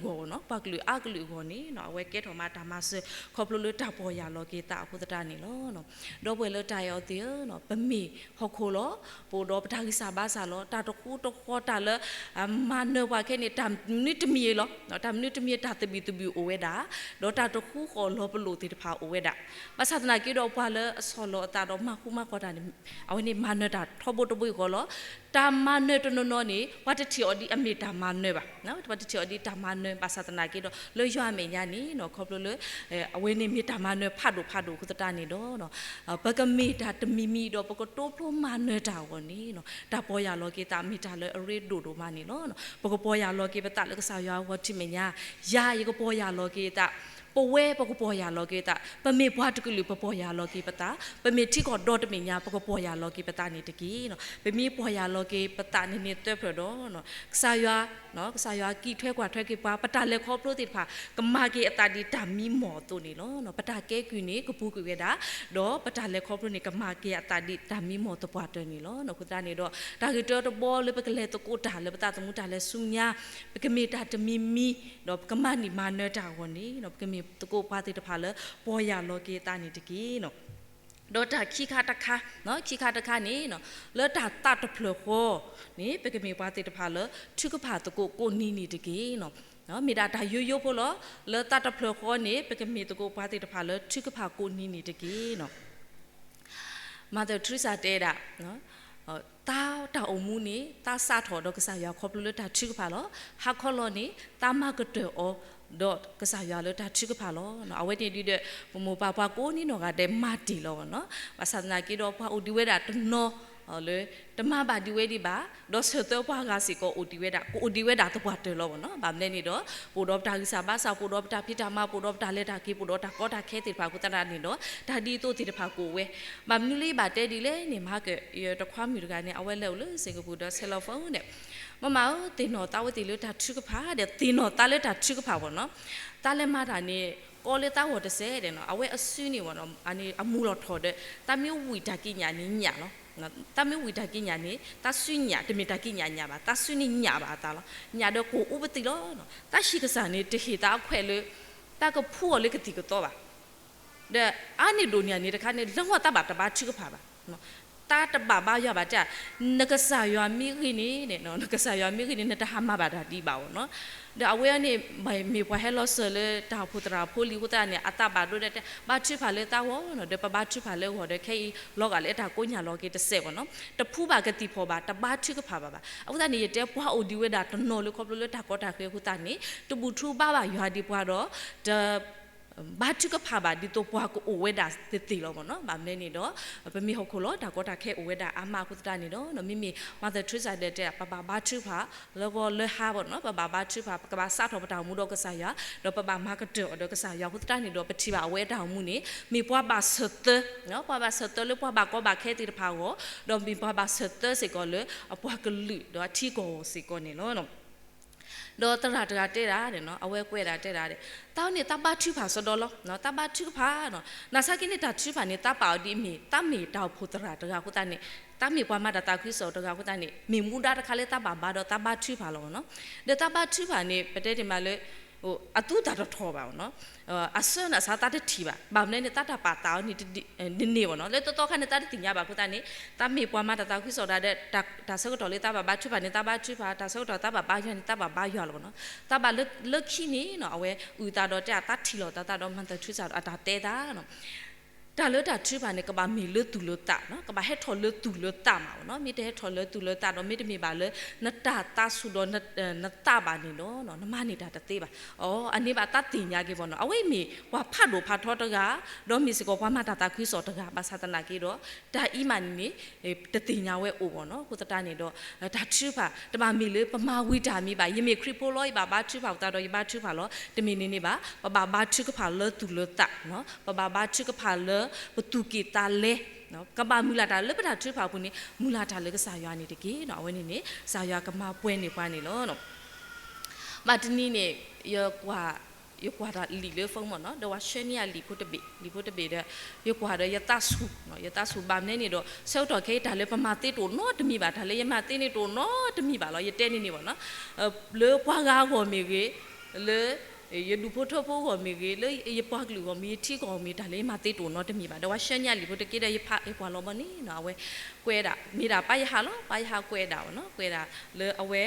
ပှၤကလုာ်အါကလုာ်အဂီၢ်န့ၣ် အဝဲကဲထီၣ်မးတၢ်မၤစၢၤခီဖျိလၢတၢ်ပီၢ်ယၢ်လီၤက့ၤသးအဃိသတးန့ၣ်လီၤ. ဒီပုၢ်ဝဲၢ်လၢတၢ်အဲၣ်အီၤသ့ၣ်ဧၢ, ပမ့ၢ်ဟီၣ်ခိၣ်လီၤ, ပအိၣ်ဒီးပတၢ်ဂံၢ်စၢ်ဘါစၢ်လီၤ, တၢ်တဃူတဃီၤတၢ်လၢ မၤနၢၤပှၤခဲန့ၣ် တၢ်မနုၤတမံၤလီၤ, တၢ်မနုၤတမံၤတၢ်သဘံၣ်သဘုၣ်အိၣ်ဝဲဒၣ်, ဒီးတၢ်တဃူဃီၤလီၤပလိာ်သ့ၣ်တဖၣ်အိၣ်ဝဲဒၣ်, ဘၣ်ဆၣ်သနာ်က့ဒီးပှၤလၢအဆီၣ်လီၤအသးဒီးမၤဃူမၤဖိးတၢ်န့ၣ် အဝဲန့ၣ်မၤနၢၤတၢ်ထီဘိတဘိအဂီၢ်လီၤ. တၢ်မၤနၢၤတနီၤနီၤန့ၣ် ပှၤတထံၣ်အီၤဒ်အမ့ၢ်တၢ်မၤနၢၤဘၣ်, ပှၤတထံၣ်အီၤဒ်တၢ်မၤနၢၤ ဘၣ်ဆၣ်သနာ်က့ဒီး လၢယွၤအမဲာ်ညါန့ၣ် ခီဖျိလၢ အဝဲန့ၣ်မ့ၢ်တၢ်မၤနၢၤဖးဒိၣ်ဖးဒိၣ်အဃိသတးန့ၣ်ဒီး ပကမ့ၢ်တၢ်တမံၤမံၤဒီး ပကတိဖျိမၤနၢၤတၢ်အဂီၢ်န့ၣ် တၢ်ပီၢ်ယၢ်လီၤက့ၤသးမ့ၢ်တၢ်လၢအရ့ဒိၣ်ဒိၣ်မးန့ၣ်လီၤ. ပကပီၢ်ယၢ်လီၤက့ၤပသးလၢကစၢ်ယွၤအဂီၢ်ထံၣ်မဲာ်ညါ, ယၤယကပီၢ်ယၢ်လီၤက့ၤသး, ပဝဲပကပီၢ်ယၢ်လီၤက့ၤသး, ပမ့ၢ်ပှၤတကလုာ်ပပီၢ်ယၢ်လီၤက့ၤပသး, ပမ့ၢ်ထံကီၢ်ဒီတဘ့ၣ်ညါ ပကပီၢ်ယၢ်လီၤက့ၤပသးန့ၣ်တက့ၢ်. ပမ့ၢ်ပီၢ်ယၢ်လီၤက့ၤပသးန့ၣ်န့ၣ်သၢဖျၢၣ်ဒီး ကစၢ်ယွၤ ကစၢ်ယွၤကံၣ်ထွဲကွၢ်ထွဲက့ၤပှၤ ပတၢ်လဲၤခီဖျိသ့ၣ်တဖၣ် ကမၤက့ၤအသးဒ်တၢ်မံမီၢ်အသိးန့ၣ်လီၤ. ပတၢ်ကဲကုၢ်န့ၣ် ကပူၤကွံာ်ဝဲဒၣ်, ဒီးပတၢ်လဲၤခီဖျိန့ၣ် ကမၤက့ၤအသးဒ်တၢ်မံမီၢ်သပှၢ်တၢၢ်န့ၣ်လီၤ. အဃိသတးန့ၣ်ဒီး တၢ်ဂ့ၢ်တၢတဘီလၢပကလဲၤသကိးတၢ်လၢပသးသမူတၢ်လဲၤဆူညါ, ပကမ့ၢ်တၢ်တမံၤမံၤ, ဒီးပကမၤနံၣ်မၤနၢၤတၢ်အဂီၢ်န့ၣ် ပကမ့ၢ်သကိးပှၤသ့ၣ်တဖၣ်လၢ ပီၢ်ယၢ်လီၤက့ၤအသးန့ၣ်တက့ၢ်. ဒီးတၢ်ခံခါတခါ, ခံခါတခါန့ၣ် လၢတၢ်သးတဖျၢၣ်ဃီန့ၣ် ပကမ့ၢ်ပှၤသ့ၣ်တဖၣ်လၢ ထုကဖၣ်သကိးကိးနံၤန့ၣ်တက့ၢ်. မ့ၢ်ဒၣ်တၢ်ယိယိဖိလီၤ. လၢသးတဖျၢၣ်ဃီန့ၣ် ပကမ့ၢ်သကိးပှၤသ့ၣ်တဖၣ်လၢ ထုကဖၣ်ကိးနံၤန့ၣ်တက့ၢ်. Mother Teresa တဲဒၣ်, သးတၢ်အိၣ်မူန့ၣ် သးစးထီၣ်ဒီးကစၢ်ယွၤခီဖျိလၢတၢ်ထုကဖၣ်လီၤ. ဟါခီလီၤန့ၣ် သးမၤကတၢၢ်အီၤ ဒီးကစၢ်ယွၤလၢတၢ်ထုကဖၣ်လီၤ. အဝဲန့ၣ်ဒ်ဒီး ပမိၢ်ပၢ်ပှၤကိးနံၤနီၢ်ဂၤဒဲးမၤတ့ၢ်လီၤနီၤ. ဘၣ်ဆၣ်သနာ်က့ဒီး ပှၤအိၣ်ဒံးဝဲဒၣ်တနီၤ လၢ တမၤဘၣ်ဒံးဝဲဒံးဘၣ်, ဒီးဆၢသၢပှၤဂၤစ့ၢ်ကီးအိၣ်ဒံးဝဲဒၣ်, ကအိၣ်ဒံးဝဲဒၣ်သပှၢ်တၢၢ်လီၤနီၤ. ဘၣ်မနုၤန့ၣ်ဒီး ပအိၣ်ဒီးပတၢ်ဂံၢ်စၢ်ဘါစၢ်, ပအိၣ်ဒီးပတၢ်ဖံးတၢ်မၤ, ပအိၣ်ဒီးပတၢ်လဲၤတၢ်က့ၤ, ပအိၣ်ဒီးတၢ်ကီတၢ်ခဲသ့ၣ်တဖၣ်အဃိသတးန့ၣ်ဒီး တၢ်ဒ်သိးသ့ၣ်တဖၣ်ကအိၣ်ဝဲ. ဘၣ်မနုၤလၢယဘၣ်တဲဒ်လဲၣ်န့ၣ် မဟါကၢၣ် ယတခွါမုၣ်တဂၤန့ၣ် အဝဲလဲၤအိၣ်လၢ Singapore ဒီး cell phone န့ၣ်, မမၤဧၢ သ့ၣ်နီၣ်သးဝဲသ့ၣ်လၢတၢ်ထုကဖၣ်ဒီး သ့ၣ်နီၣ်သးလၢတၢ်ထုကဖၣ်ဘၣ်နီၤ. သးလဲၤမၤတၢ်န့ၣ် ကီလၢသးဂီၢ်တစဲးဒီးနီၤ, အဝဲအစုန့ၣ်ဘၣ်နီၤ, အမူလီၤထီၣ်ဒီး သးမ့ၢ်ဝံၣ်တၢ်ကံးညာ်န့ၣ်ညၣ်လီၤ. သးမ့ၢ်ဝံၣ်တၢ်ကံးညာ်န့ၣ် သးစုညၣ်, တမ့ၢ်တၢ်ကံးညာ်ညၣ်ဘၣ်, သးစုန့ၣ်ညၣ်ဘၣ်အသးလီၤ. ညၣ်ဒီးကိၢ်အူပသံးလီၤ. သးဟံၣ်ကစၢ်န့ၣ် တဟ့ၣ်သးအခွဲးလၢ သးကဖှူအီၤလၢကသံၣ်ကသီဘၣ်. ဒီးအါန့ၢ်ဒိၣ်န့ၢ်န့ၣ်တခါန့ၣ် လၢဂီၢ်သးဘၣ်တဘါထုကဖၣ်ဘၣ်. သးတဘၣ်ဘါယွၤဘၣ်တဲ, နကစၢ်ယွၤမ့ၢ်ဂ့ၤန့ၣ်, နကစၢ်ယွၤမ့ၢ်ဂ့ၤန့ၣ် နတဟးမၤဘၣ်တၢ်ဒ်အံၤဘၣ်အီၤနီၤ. ဒီးအဝဲန့ၣ် မ့ၢ်ပှၤဟဲလီၤစၢၤလၢတၢ်အိၣ်ဖှိၣ်သရၣ်ဖိလံၤအဃိသတးန့ၣ် အသးဘၣ်ဒိဒဲးတဲ ဘါထုကဖၣ်လၢသးဂီၢ်နီၤ, ဒီးပဘါထုကဖၣ်လၢဂီၢ်ဒီး ခဲအံၤလီၤဂာ်လၢတၢ်ကိးညၣ်လီၤက့ၤတစဲးဘၣ်နီၤ. တဖှူဘၣ်ကသံၣ်ဖီၣ်ဘၣ်, တဘါထုကဖၣ်ဘၣ်ဘၣ်. အဃိသတးန့ၣ် ယတဲပှၤအိၣ်ဒံးဝဲဒၣ်တနီၤလၢခီဖျိလၢတၢ်ကီတၢ်ခဲအဃိသတးန့ၣ် တဘူၣ်ထူဘါဘၣ်ယွၤဒံးပှၤဒီး တ ဘါထုကဖၣ်ဘၣ်ဒ်သိးပှၤကအိၣ်ဝဲဒၣ်သ့ၣ်သ့ၣ်လီၤမ့ၢ်နီၤ. ဘၣ်မနုၤန့ၣ်ဒီး ပမ့ၢ်ဟီၣ်ခိၣ်လီၤ တၢ်ကီတၢ်ခဲအိၣ်ဝဲဒၣ်အါမးအဃိသတးန့ၣ်ဒီး မ့မ့ၢ် Mother Teresa ဒီးတဲ ပဘၣ်ဘါထုကဖၣ် လၢဂီၤလၢဟါမ့ၢ်နီၤ ပဘၣ်ဘါထုကဖၣ် ပကဘၣ်စးထီၣ်ပတၢ်အိၣ်မူဒီးကစၢ်ယွၤ ဒီးပဘၣ်မၤကတၢၢ်အီၤဒီးကစၢ်ယွၤအဃိသတးန့ၣ်ဒီး ပထံၣ်ဘၣ်အဝဲအတၢ်အိၣ်မူန့ၣ် မ့ၢ်ပှၤဘၣ်ဆၢၣ်သၢ ပှၤဘၣ်ဆၢၣ်သၢလၢပှၤဘၣ်ကီဘၣ်ခဲသ့ၣ်တဖၣ်အဂီၢ် ဒီးမ့ၢ်ပှၤဘၣ်ဆၢၣ်သၢစ့ၢ်ကီးလၢအပှၤကလုာ်ဒီးအထံကီၢ်အဂီၢ်စ့ၢ်ကီးန့ၣ်လီၤ. ဒီးသရၣ်တဂၤတဲဒၣ် အဝဲကွဲးဒၣ်တဲဒၣ် သးန့ၣ်သးဘါထုကဖၣ်စီဒီလီၤ သးဘါထုကဖၣ်နီၤ နာ်သက့န့ၣ် တၢ်ထုကဖၣ်န့ၣ် သးပာ်အီၤဒ်အမ့ၢ် သးမ့ၢ်တၢ်အိၣ်ဖှိၣ်သရၣ်တဂၤအဃိသတးန့ၣ် သးမ့ၢ်ပှၤမၤတၢ်သးခုကစီၣ်တဂၤအဃိသတးန့ၣ် မ့ၢ်မူဒါတခါလၢသးဘၣ်ဘါဒီးသးဘါထုကဖၣ်လီၤမ့ၢ်နီၤ. ဒီးသးဘါထုကဖၣ်န့ၣ် ပတဲတ့ၢ်မးလၢ အသူတၢ်တထီၣ်ဘၣ်မ့ၢ်နီၤ အစၢနစးသးတထံၣ်ဘၣ် ဘၣ်မနုၤန့ၣ် သးတၢ်ပာ်သးအီၤန့ၣ် တန့ၢ်မ့ၢ်နီၤ လၢတသီခါန့ၣ် သးတသ့ၣ်ညါဘၣ်အဃိသတးန့ၣ် သးမ့ၢ်ပှၤမၤတၢ်သးခုကစီၣ်တဂၤဒီး တၢ်ဆၢကတီၢ်လၢသးဘၣ်ဘါထုကဖၣ်န့ၣ် သးဘါထုကဖၣ် တၢ်ဆၢကတီၢ်သးဘၣ်ဘါယွၤန့ၣ် သးဘၣ်ဘါယွၤလီၤမ့ၢ်နီၤ. သးဘၣ်လၢခံန့ၣ်နီၤ အဝဲအုၣ်သးဒီးတဲ သးထံၣ်လီၤသးသးဒီး Mother Teresa အတၢ်တဲသးနီၤ တၢ်လၢတၢ်ထုကဖၣ်န့ၣ် ကဘၣ်မ့ၢ်လၢသူၣ်လၢသးနီၤ ကဘၣ်ဟဲထီၣ်လၢသူၣ်လၢသးမးမ့ၢ်နီၤ. မ့ၢ်တဟဲထီၣ်လၢသူၣ်လၢသးဒီး မ့တမ့ၢ်ဘၣ်လၢနတၢ်သးဆူၣ်ဒီးနသးဘၣ်န့ၣ်ဒီး နမၤန့ၢ်တၢ်တသ့ဘၣ်. အန့ၣ်ဘၣ်သးသ့ၣ်ညါက့ၤမ့ၢ်နီၤ အဝဲအံၤမ့ၢ်ပှၤဖးဒိၣ်ဖးထီတဂၤ ဒီးမ့ၢ်စ့ၢ်ကီးပှၤမၤတၢ်သးခုကစီၣ်တဂၤ ဘၣ်ဆၣ်သနာ်က့ဒီး တၢ်အံၤမးန့ၣ်န့ၣ် တသ့ၣ်ညါဝဲအိၣ်မ့ၢ်နီၤ. အဃိသတးန့ၣ်ဒီး တၢ်ထုကဖၣ် တဘၣ်မ့ၢ်လၢပမၤဝံၤတၢ်မံၤဘၣ်. ယမ့ၢ်ခရံာ်ဖိလီၤ ယဘၣ်ဘါထုကဖၣ်ပသးဒီးယဘါထုကဖၣ်လီၤ တမ့ၢ်န့ၣ်န့ၣ်ဘၣ်. ပဘၣ်ဘါထုကဖၣ်လၢသူၣ်လၢသး ပဘၣ်ဘါထုကဖၣ်လၢပသူၣ်က့ၣ်သးလဲ ကဘၣ်မုၢ်လၢ်တၢ်လၢပတၢ်ထုကဖၣ်အပူၤန့ၣ် မုၢ်လၢ်တၢ်လၢကစၢ်ယွၤန့ၣ်တက့ၢ်. အဝဲန့ၣ်န့ၣ် ကစၢ်ယွၤကမၤပှဲၤန့ၢ်ပှၤန့ၣ်လီၤ. ဘၣ်တနံၤန့ၣ် ယကွၢ်တၢ်လံာ်လၢ phone မ့ၢ်နီၤ ဒီးဝဲဆှၢန့ၢ်ယၤလံာ်ဖိတဘ့ၣ် လံာ်ဖိတဘ့ၣ်ဒီး ယကွၢ်ဒီးယသးဆူၣ် ယသးဆူၣ်ဘၣ်မနုၤန့ၣ်ဒီး ဆၢကတီၢ်ခဲအံၤတၢ်လၢပမၤသ့တအိၣ်နီတမံၤဘၣ် တၢ်လၢယမၤသ့န့ၣ်တအိၣ်နီတမံၤဘၣ်လီၤ. ယတဲန့ၣ်န့ၣ်မ့ၢ်နီၤ လၢပှၤဂၤအဂီၢ်မ့ၢ်ဂ့ၤ လၢ ယဒူၣ်ဖိထၢဖိအဂီၢ်မ့ၢ်ဂ့ၤ လၢယပှၤကလုာ်အဂီၢ်မ့ၢ် ယထံကီၢ်အဂီၢ်မ့ၢ် တၢ်လၢယမၤသ့တအိၣ်နီတမံၤဘၣ် ဒီးဝဲဆှၢန့ၢ်ယၤလံာ်ဖိတက့ၢ်ဒီး ယဖးယကွၢ်လီၤဘီန့ၣ်နီၤ အဝဲကွဲးဒၣ် မ့ၢ်ဒၣ်ပၢ်ယဟၣ်လီၤ ပၢ်ယဟၣ်ကွဲးဒၣ်မ့ၢ်နီၤ ကွဲးဒၣ်လၢအဝဲ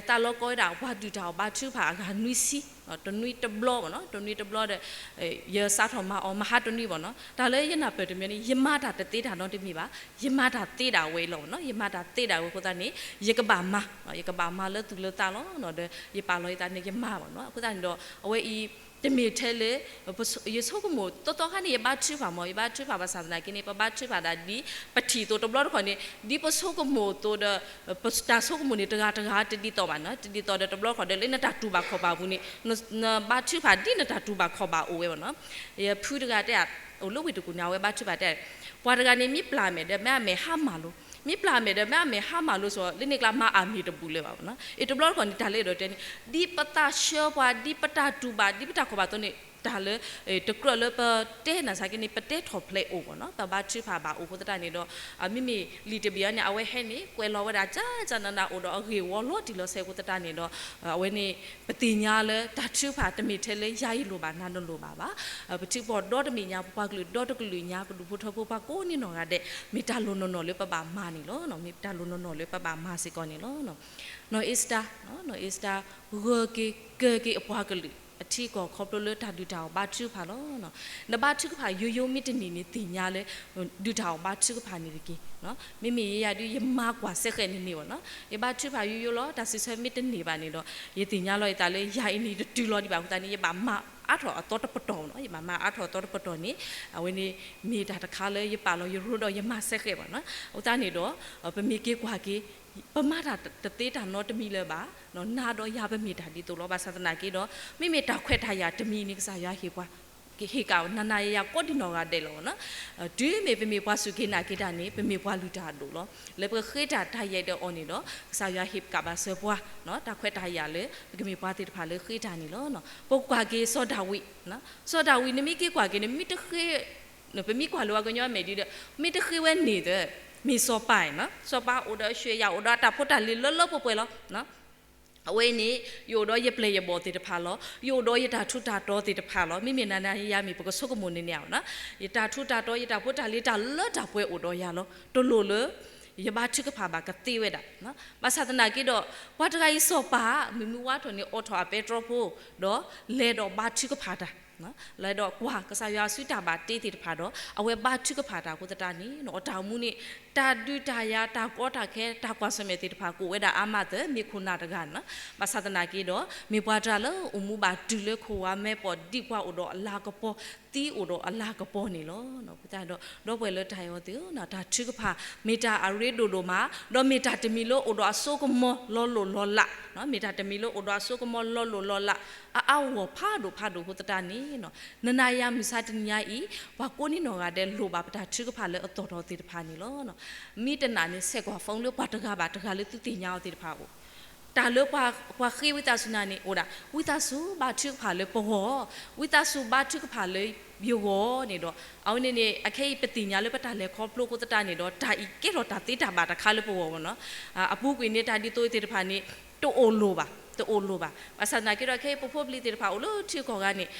တၢ်လီၤကီဝဲဒၣ် ပှၤဒုၣ်တၢ်အီၣ်ဘါထုကဖၣ်အဂၤနွံဆံ တနွံတဘျီမ့ၢ်နီၤ တနွံတဘျီဒီး ယစးထီၣ်မၤအီၤမဟါတနွံမ့ၢ်နီၤ တၢ်လၢယနၢ်ပၢၢ်တမံၤန့ၣ် ယမၤတၢ်တသ့တၢ်နီတမံၤဘၣ် ယမၤတၢ်သ့ဒၣ်ဝဲအံၤလီၤမ့ၢ်နီၤ ယမၤတၢ်သ့ဒၣ်ဝဲအဃိသတးန့ၣ် ယကဘၣ်မၤ ယကဘၣ်မၤလၢသူၣ်လၢသးလီၤ ဒီးယပာ်လီၤယသးန့ၣ် ယမၤမ့ၢ်နီၤ အဃိသတးန့ၣ်ဒီး အဝဲအံၤ တမ့ၢ်ထဲလၢ ယဆိကမိၣ်သီသီခါန့ၣ် ယဘါထုကဖၣ်မ့ၢ် ယဘါထုကဖၣ်ဘၣ်ဆၣ်သနာ်က့န့ၣ် ပဘါထုကဖၣ်ဒၣ်ဒ်ပထံၣ်အသိးတဘျီတခီၣ်န့ၣ် ဒ်ပဆိကမိၣ်အသိးဒီး တၢ်ဆိကမိၣ်န့ၣ် တဂၤတဂၤတဒ်သိးဘၣ်နီၤ တဒ်သိးဒီးတဘျီတခီၣ်ဒီး လၢနတၢ်တူၢ်ဘၣ်ခီၣ်ဘၣ်အပူၤန့ၣ် နဘါထုကဖၣ်ဒ်နတၢ်တူၢ်ဘၣ်ခီၣ်ဘၣ်အိၣ်ဝဲဘၣ်နီၤ ယဖုတဂၤတဲ အိၣ်လၢဝ့ၢ်တကူၣ်န့ၣ် အဝဲဘါထုကဖၣ်တဲ ပှၤတဂၤန့ၣ် မ့ၢ်ပျၢ်မဲာ်ဒီး မ့ၢ်အမဲာ်ဟါမၢ်လိာ် မ့ၢ်ပျၢ်မဲာ်ဒီး မ့ၢ်အမဲာ်ဟါမၢ်လိာ်စီၤ လၢန့ၣ်ကျါမၤအမ့ၢ်တဘူၣ်လၢၤဘၣ်နီၤ အတဘျီတခီၣ်န့ၣ် တၢ်လၢအဲၣ်ဒိးတဲန့ၣ် ဒ်ပသးဆှၢပှၤ ဒ်ပတၢ်တူၢ်ဘၣ် ဒ်ပတၢ်ခီၣ်ဘၣ်အသိးန့ၣ် တၢ်လၢ တကြၢးလၢပတဲနာ်သက့န့ၣ် ပတဲထီၣ်ဖျဲးအိၣ်ဘၣ်နီၤ ပဘါထုကဖၣ်ဘၣ်အိၣ်အဃိသတးန့ၣ်ဒီး မ့မ့ၢ်လံာ်တဘ့ၣ်အံၤန့ၣ် အဝဲဟဲန့ၣ် ကွဲးလီၤဝဲဒၣ် ကၢကၢနးနးအိၣ်ဒီး အဂ့ၢ်ဝီလီၤတံၢ်လီၤဆဲးအဃိသတးန့ၣ်ဒီး အဝဲန့ၣ် ပသ့ၣ်ညါလၢတၢ်ထုကဖၣ်တမ့ၢ်ထဲလၢယၤအလိၣ်ဘၣ် နၤနလိၣ်ဘၣ်ဘၣ် ပထံပကီၢ်ဒီတမံၤညါ ပပှၤကလုာ်ဒီတကလုာ်ညါ ပဒူၣ်ဖိထၢဖိပှၤကိးန့ၢ်နီၢ်ဂၤဒဲး မ့ၢ်တၢ်လိၣ်နီၢ်နီၢ်လၢပဘၣ်မၤန့ၣ်လီၤ မ့ၢ်တၢ်လိၣ်နီၢ်နီၢ်လၢပဘၣ်မၤစ့ၢ်ကီးန့ၣ်လီၤ နီၢ်အ့စတၢ် နီၢ်အ့စတၢ် ဂၢၢ်က့ၤကၢၢ်က့ၤအပှၤကလုာ် အထံအကီၢ်ခီဖျိလၢတၢ်ဒုးတၢ်အီၣ်ဘါထုကဖၣ်လီၤ နဘါထုကဖၣ်ယိယိမ့ၢ်တန့ၢ်န့ၣ် သ့ၣ်ညါလၢ ဒုးတၢ်အီၣ်ဘါထုကဖၣ်န့ၣ်တက့ၢ် မ့မ့ၢ်ယဲယၤဒုး ယမၤကွၢ်စဲဃဲးန့ၣ်န့ၣ်ဘၣ်နီၤ ယဘါထုကဖၣ်ယိယိလီၤ တၢ်စံးဆၢမ့ၢ်တန့ၢ်ဘၣ်န့ၣ်ဒီး ယသ့ၣ်ညါလီၤယသးလၢယၤအံၤန့ၣ် တတုၤလီၤဒံးဘၣ်အဃိသတးန့ၣ် ယဘၣ်မၤအါထီၣ်အသီတပတီၢ်နီၤ ယဘၣ်မၤအါထီၣ်အသီတပတီၢ်န့ၣ် အဝဲန့ၣ် မ့ၢ်တၢ်တခါလၢယပာ်လီၤယရူဒီးယမၤစဲဃဲးဘၣ်နီၤ အဃိသတးန့ၣ်ဒီး ပမ့ၢ်က့ၤကွၢ်က့ၤ ပမၤတၢ်တသ့တၢ်နီတမံၤလၢၤဘၣ် နၤဒီးယၤပမ့ၢ်တၢ်ဒ်သိးလီၤ ဘၣ်ဆၣ်သနာ်က့ဒီး မ့မ့ၢ်တၢ်ခွဲးတၢ်ယာ်တမံၤန့ၣ် ကစၢ်ယွၤဟ့ၣ်ပှၤ ဟ့ၣ်ကၣ်နၤနၤယၤယၤကိးဒံနီၢ်ဂၤဒဲးလီၤနီၤ တုၤမ့ၢ်ပမ့ၢ်ပှၤစူၢ်က့ၤနာ်က့ၤတၢ်န့ၣ် ပမ့ၢ်ပှၤလုၢ်တၢ်အဒိၣ်လီၤ လၢပဃ့တၢ်တၢ်ယဲၢ်ဒီးအီၤန့ၣ်ဒီး ကစၢ်ယွၤဟ့ၣ်ကၣ်ဘၣ်စၢၤပှၤ တၢ်ခွဲးတၢ်ယာ်လၢ ပကမ့ၢ်ပှၤသ့ၣ်တဖၣ်လၢဃ့တၢ်န့ၣ်လီၤ ပကွၢ်က့ၤစီၤဒၤဝံး စီၤဒၤဝံးန့ၣ်မ့ၢ်က့ၤကွၢ်က့ၤန့ၣ် မ့ၢ်တဃ့ ပမ့ၢ်ကွၢ်လၢပှၤကညီမဲာ်ဒံးဒီး မ့ၢ်တဃ့ဝဲန့ၣ်ဒီး မ့ၢ်စီၤပၤနီၤ စီၤပၤအိၣ်ဒီးအရွဲၣ်ယၤ အိၣ်ဒီးအတၢ်ဖိတၢ်လံၤလၢလၢပှဲၤပှဲၤလီၤ အဝဲအံၤန့ၣ် ယအိၣ်ဒီးယပျဲၢ်ယဘီၣ်သ့ၣ်တဖၣ်လီၤ ယအိၣ်ဒီးယတၢ်ထူးတၢ်တီၤသ့ၣ်တဖၣ်လီၤ မ့မ့ၢ်နၤနၤယၤယၤမ့ၢ် ပကဆိကမိၣ်န့ၣ်န့ၣ်နီၤ ယတၢ်ထူးတၢ်တီၤ ယတၢ်ဖိတၢ်လံၤ တၢ်လၢတၢ်ပှဲၤအိၣ်ဒီးယၤလီၤ တလိၣ်လၢ ယဘါထုကဖၣ်ဘၣ်ကသ့ဝဲဒၣ် ဘၣ်ဆၣ်သနာ်က့ဒီး ပှၤတဂၤအံၤစီၤပၤ မုၢ်မုၢ်ဝါထီၣ်န့ၣ် အိးထီၣ်အပဲတြီဖိ ဒီးလဲၤဒီးဘါထုကဖၣ်တၢ် လၢဒီးကွၢ်ကစၢ်ယွၤအစုတၢ်ဘၣ်တ့သ့ၣ်တဖၣ်ဒီး အဝဲဘါထုကဖၣ်တၢ်အဃိသတးန့ၣ် အတၢ်အိၣ်မူန့ၣ် တၢ်ဒုးတၢ်ယၤ တၢ်ကီတၢ်ခဲ တၢ်ကွၢ်ဆၢၣ်မဲာ်သ့ၣ်တဖၣ် ကအိၣ်ဝဲဒၣ်အါမးသၢ မ့ၢ်ခိၣ်နၢ်တဂၤန့ၣ်လီၤ. ဘၣ်ဆၣ်သနာ်က့ဒီး မ့ၢ်ပှၤတဂၤလၢအိၣ်မူဘၣ်တုၤလၢခိၣ်ဝါမဲာ်ပီၣ် ဒံးပှၤအိၣ်ဒီးအလၤကပီၤ သံအိၣ်ဒီးအလၤကပီၤန့ၣ်လီၤ. အဃိသတးဒီး ဒီပုၢ်ဝဲၢ်လၢတၢ်အဲၣ်အီၤသ့ၣ်ဧၢ, တၢ်ထုကဖၣ် မ့ၢ်တၢ်အရ့ဒိၣ်ဒိၣ်မး, ဒီးမ့ၢ်တၢ်တမံၤလၢအိၣ်ဒီးအစိကမီၤလီၤလိၢ်လီၤလး, မ့ၢ်တၢ်တမံၤလၢအိၣ်ဒီးအစိကမီၤလီၤလိၢ်လီၤလး အါအါဂီၢ်ဂီၢ်ဖးဒိၣ်ဖးဒိၣ်အဃိသတးန့ၣ် နနၤယၤမုၢ်ဆါတနံၤညါအံၤ ပှၤကိးန့ၢ်နီၢ်ဂၤဒဲးလိၣ်ဘၣ်ပတၢ်ထုကဖၣ်လၢအသီၣ်ထီၣ်သ့ၣ်တဖၣ်န့ၣ်လီၤ. မ့ၢ်တနာ်န့ၣ် ဆဲးကွၢ် phone လၢပှၤတဂၤဘၣ်တဂၤလၢသုသ့ၣ်ညါအီၤသ့ၣ်တဖၣ်အအိၣ် တၢ်လၢပှၤဃ့ဝံသးစူၤနၤန့ၣ် အိၣ်ဒၣ် ဝံသးစူၤဘါထုကဖၣ်လၢပဂီၢ်, ဝံသးစူၤဘါထုကဖၣ်လၢယဂီၢ်န့ၣ်ဒီး အဝဲန့ၣ်န့ၣ် အခဲအံၤပသ့ၣ်ညါလၢပတၢ်လဲၤခီဖျိအဃိသတးန့ၣ်ဒီး တၢ်အံၤကဲထီၣ်တၢ်သ့တၢ်ဘၣ်တခါလၢပဂီၢ်မ့ၢ်နီၤ. အပူၤကွံာ်န့ၣ် တၢ်ဒ်သိးသ့ၣ်တဖၣ်န့ၣ် တအိၣ်လိၣ်ဘၣ်, တအိၣ်လိၣ်ဘၣ်. ဘၣ်ဆၣ်သနာ်က့ဒီး ခဲအံၤပဖိပလံၤသ့ၣ်တဖၣ်အိၣ်လၢထံကီၢ်ဂၤန့ၣ်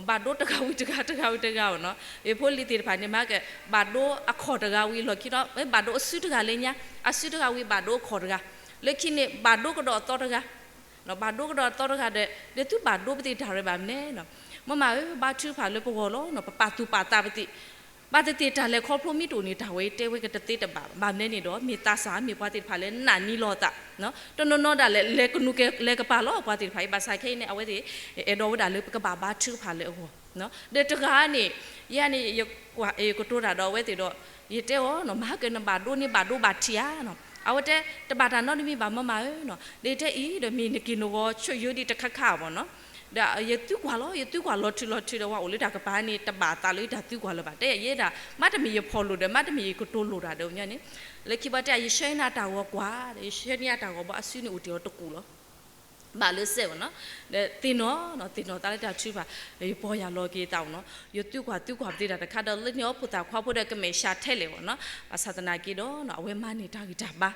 ဘၣ်ဒိတဂၤဝံၤတဂၤ တဂၤဝံၤတဂၤမ့ၢ်နီၤ. ယဖိလံၤသ့ၣ်တဖၣ်န့ၣ် မၤကဘၣ်ဒိအခီၣ်တဂၤဝံၤလီၢ်ခံဒီး ဘၣ်ဒိအစုတဂၤလၢညါ, အစုတဂၤဝံၤဘၣ်ဒိအခီၣ်တဂၤ, လၢခံန့ၣ် ဘၣ်ဒိကဒီးအသီတဂၤ ဘၣ်ဒိကဒီးအသီတဂၤဒီး ဒီးသုဘၣ်ဒိပသ့ၣ်တၢ်ရဲၣ်ဘၣ်မနုၤလဲၣ်. မ့ၢ်မးဧၢ, ဘါထုကဖၣ်လၢပဂီၢ်လီၤ. ပပာ်သူၣ်ပာ်သးပသ့ၣ်, ဘၣ်သ့ၣ်သ့ၣ်တၢ်လဲၤခီဖျိမ့ၢ်တအိၣ်န့ၣ် တၢ်ဝဲတဲဝဲကတသ့တဘၣ်ဘၣ်. ဘၣ်မနုၤန့ၣ်ဒီး မ့ၢ်သးစၢ် မ့ၢ်ပှၤသ့ၣ်တဖၣ်လၢနာ်န့ၢ်လီၤသး, တနီၤနီၤဒၣ်လဲာ် လဲၤကနူၤကလဲၤကပၤလီၤ ပှၤသ့ၣ်တဖၣ်အံၤ. ဘၣ်ဆၣ်ခဲအံၤန့ၣ် အဝဲသ့ၣ် အဲၣ်ဒိးဝဲဒၣ်လၢပကဘၣ်ဘါထုကဖၣ်လၢအဂီၢ် ဒီးတဂၤန့ၣ် ယၤန့ၣ် ယကတိၤတၢ်ဒီးအဝဲသ့ၣ်ဒီး ယတဲအီၤနီၤ, မၤကနဘၣ်ဒိန့ၣ် ဘၣ်ဒိဘၣ်ထံးဧါနီၤ. အဝဲတဲ တဘၣ်တၢ်နီတမံၤဘၣ် မ့ၢ်မးဧၢနီၤ. ဒီးယတဲအံၤဒီး မ့ၢ်နက့ၤနဂီၤဆိၣ်ယိၤဒံးတခါခါမ့ၢ်နီၤ. ဒီးယသုကွၢ်လီၤ ယသုကွၢ်လီၤထုးလီၤထုးဒီး ပှၤအိၣ်လၢတၢ်ကပၤန့ၣ် တဘၣ်အသးလၢယတၢ်သုကွၢ်လၢၤဘၣ်. တဲယဲဒၣ် မ့တမ့ၢ်ယဖီၣ်လိာ်ဒီး မ့တမ့ၢ်ယကတိၤလိာ်တၢ်ဒီးန့ၣ် လၢခံဘၣ်တဲ ယဆှၢန့ၢ်တၢ်ဂီၤကွၢ် ယဆှၢန့ၢ်တၢ်ဂီၤဘီ အစုန့ၣ်အိၣ်တ့ၢ်အီၤတကူာ်လီၤ ဘၣ်လၢစဲးမ့ၢ်နီၤ. ဒီးသ့ၣ်နီၣ်နီၤ သ့ၣ်နီၣ်သးလၢတၢ်ထုကဖၣ် ယပီၢ်ယၢ်လီၤက့ၤသးမ့ၢ်နီၤ. ယသုကွၢ်သုကွၢ်ပသ့ၣ်တၢ်တခါဒီး လၢန့ၣ်အီၤဖိသၣ်ခွါဖိဒီးကမဲာ်ဆှးထဲလဲၣ်မ့ၢ်နီၤ. ဘၣ်ဆၣ်သနာ်က့ဒီး အဝဲမၤန့ၢ်တၢ်ဂံၢ်တၢ်ဘါ,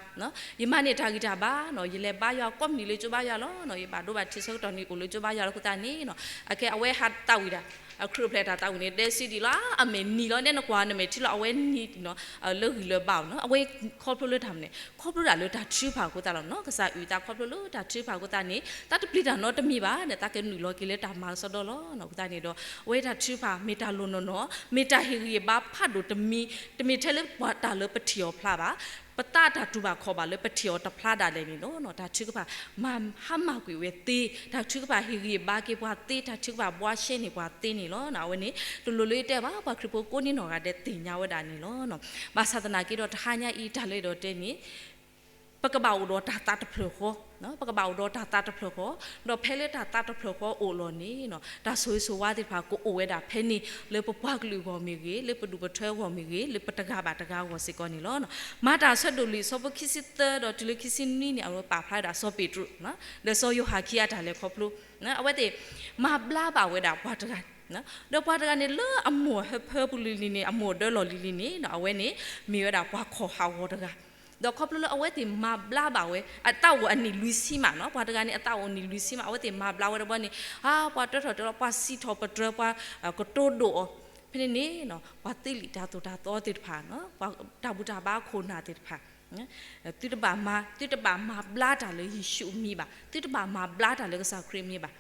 ယမၤန့ၢ်တၢ်ဂံၢ်တၢ်ဘါနီၤ. ယလဲၤဘါယွၤကိးမုၢ်နံၤလၢကၠိဘါယွၤလီၤ. ယဘၣ်ဒိဘၣ်ထံးဆၢကတီၢ်န့ၣ် အိၣ်လၢကၠိဘါယွၤလီၤအဃိသတးန့ၣ်နီၤ. အခဲအဝဲဟးသးဝံၣ်ဒၣ် အခရုးဖျဲးတၢ်သးဝံၣ်န့ၣ် ဒဲစံးဒံးလီၤ အမဲာ်နံၤလီၤ ဒဲနကွၢ်နမဲာ်ထံလီၤ အဝဲနံၤနီၤ လၢဂံၢ်လၢဘါမ့ၢ်နီၤ. အဝဲခီဖျိလၢတၢ်မနုၤလဲၣ် ခီဖျိဒၣ်လၢတၢ်ထုကဖၣ်အဃိသတးလီၤမ့ၢ်နီၤ. ကစၢ်အုၣ်သးခီဖျိလၢတၢ်ထုကဖၣ်အဃိသတးန့ၣ် သးတပျံၤတၢ်နီတမံၤဘၣ်ဒီး သးကနုာ်လီၤက့ၤလၢတၢ်မၤကစီဒီလီၤ. အဃိသတးန့ၣ်ဒီး အဝဲတၢ်ထုကဖၣ် မ့ၢ်တၢ်လိၣ်နီၢ်နီၢ် မ့ၢ်တၢ်ဟ့ၣ်ဂံၢ်ဟ့ၣ်ဘါဖးဒိၣ်တမံၤ တမ့ၢ်ထဲလၢပှၤတၢ်လၢပထံၣ်အီၤဖျါဘၣ်. ပသးတၢ်တူၢ်ဘၣ်ခီၣ်ဘၣ်လၢပထံၣ်အီၤတဖျါဒၣ်လဲာ်န့ၣ်လီၤ. တၢ်ထုကဖၣ် မၤဟါမၢ်ကွံာ်ဝဲသ့, တၢ်ထုကဖၣ်ဟ့ၣ်ဂံၢ်ဟ့ၣ်ဘါက့ၤပှၤသ့, တၢ်ထုကဖၣ်ဘှါရှဲန့ၢ်ပှၤသ့န့ၣ်လီၤ. အဝဲန့ၣ် တလိၣ်လၢယတဲဘၣ် ပှၤခရံာ်ဖိကိးန့ၢ်နီၢ်ဂၤဒဲးသ့ၣ်ညါဝဲဒၣ်န့ၣ်လီၤ. ဘၣ်ဆၣ်သနာ်က့ဒီး တဟါညါအံၤ တၢ်လၢယအဲၣ်ဒိးတဲန့ၣ် ပကဘၣ်အိၣ်ဒီးတၢ်သးတဖျၢၣ်ဃီ, ပကဘၣ်အိၣ်ဒီးတၢ်သးတဖျၢၣ်ဃီ, ဒီးဖဲလၢတၢ်သးတဖျၢၣ်ဃီအိၣ်လီၤန့ၣ် တၢ်ဆိၣ်ဂ့ၤဆိၣ်ဝါသ့ၣ်တဖၣ် ကအိၣ်ဝဲဒၣ်ဖဲန့ၣ် လၢပပှၤကလုာ်အဂီၢ်မ့ၢ်ဂ့ၤ, လၢပဒူၣ်ပထၢအဂီၢ်မ့ၢ်ဂ့ၤ, လၢပတဂၤဘၣ်တဂၤအဂီၢ်စ့ၢ်ကီးန့ၣ်လီၤ. မၤတၢ်အဆၢဒိၣ်လွံၢ် အဆၢဖိခံဆံသၢဒီးတုၤလၢခံဆံနွံန့ၣ် အဝဲပာ်ဖျါဝဲဒၣ်စီၤပ့းတရူး ဒီးစီၤယိၤဟၣ်ခံဂၤတၢ်လဲၤခီဖျိ, အဝဲသ့ၣ် မၤဘျါဘၣ်ဝဲဒၣ်ပှၤတဂၤ, ဒီးပှၤတဂၤန့ၣ် လၢအမိၢ်ဟၢဖၢပူၤလံၤလံၤန့ၣ် အမိၢ်ဒၢလီၢ်လံၤလံၤန့ၣ် အဝဲန့ၣ် မ့ၢ်ဝဲဒၣ်ပှၤခီၣ်ဟးဂီၤတဂၤ, ဒီးခီဖျိလၢအဝဲသ့ၣ်မၤဘျါဘၣ်ဝဲ အသးအိၣ်အနံၣ်လွံၢ်ဆံမးနီၤ, ပှၤတဂၤန့ၣ် အသးအိၣ်နံၣ်လွံၢ်ဆံမး အဝဲသ့ၣ်မၤဘျါဝဲတဘျီန့ၣ် ဟါ ပှၤတြၢထီၣ်တြၢ ပှၤစံးထီၣ်ပတြၢၤ ပှၤကတိၤဒိၣ်အီၤ, ဖဲန့ၣ်န့ၣ် ပှၤသ့လံာ်တၢ်သိၣ်တၢ်သီသ့ၣ်တဖၣ်, ပှၤတၢ်ဘူၣ်တၢ်ဘါခိၣ်နၢ်သ့ၣ်တဖၣ် သုတဘၣ်မၤ, သုတဘၣ်မၤဘျါတၢ်လၢယ့ၣ်ၡူးအမံၤဘၣ်, သုတဘၣ်မၤဘျါတၢ်လၢကစၢ်ခရံာ်အမံၤဘၣ်.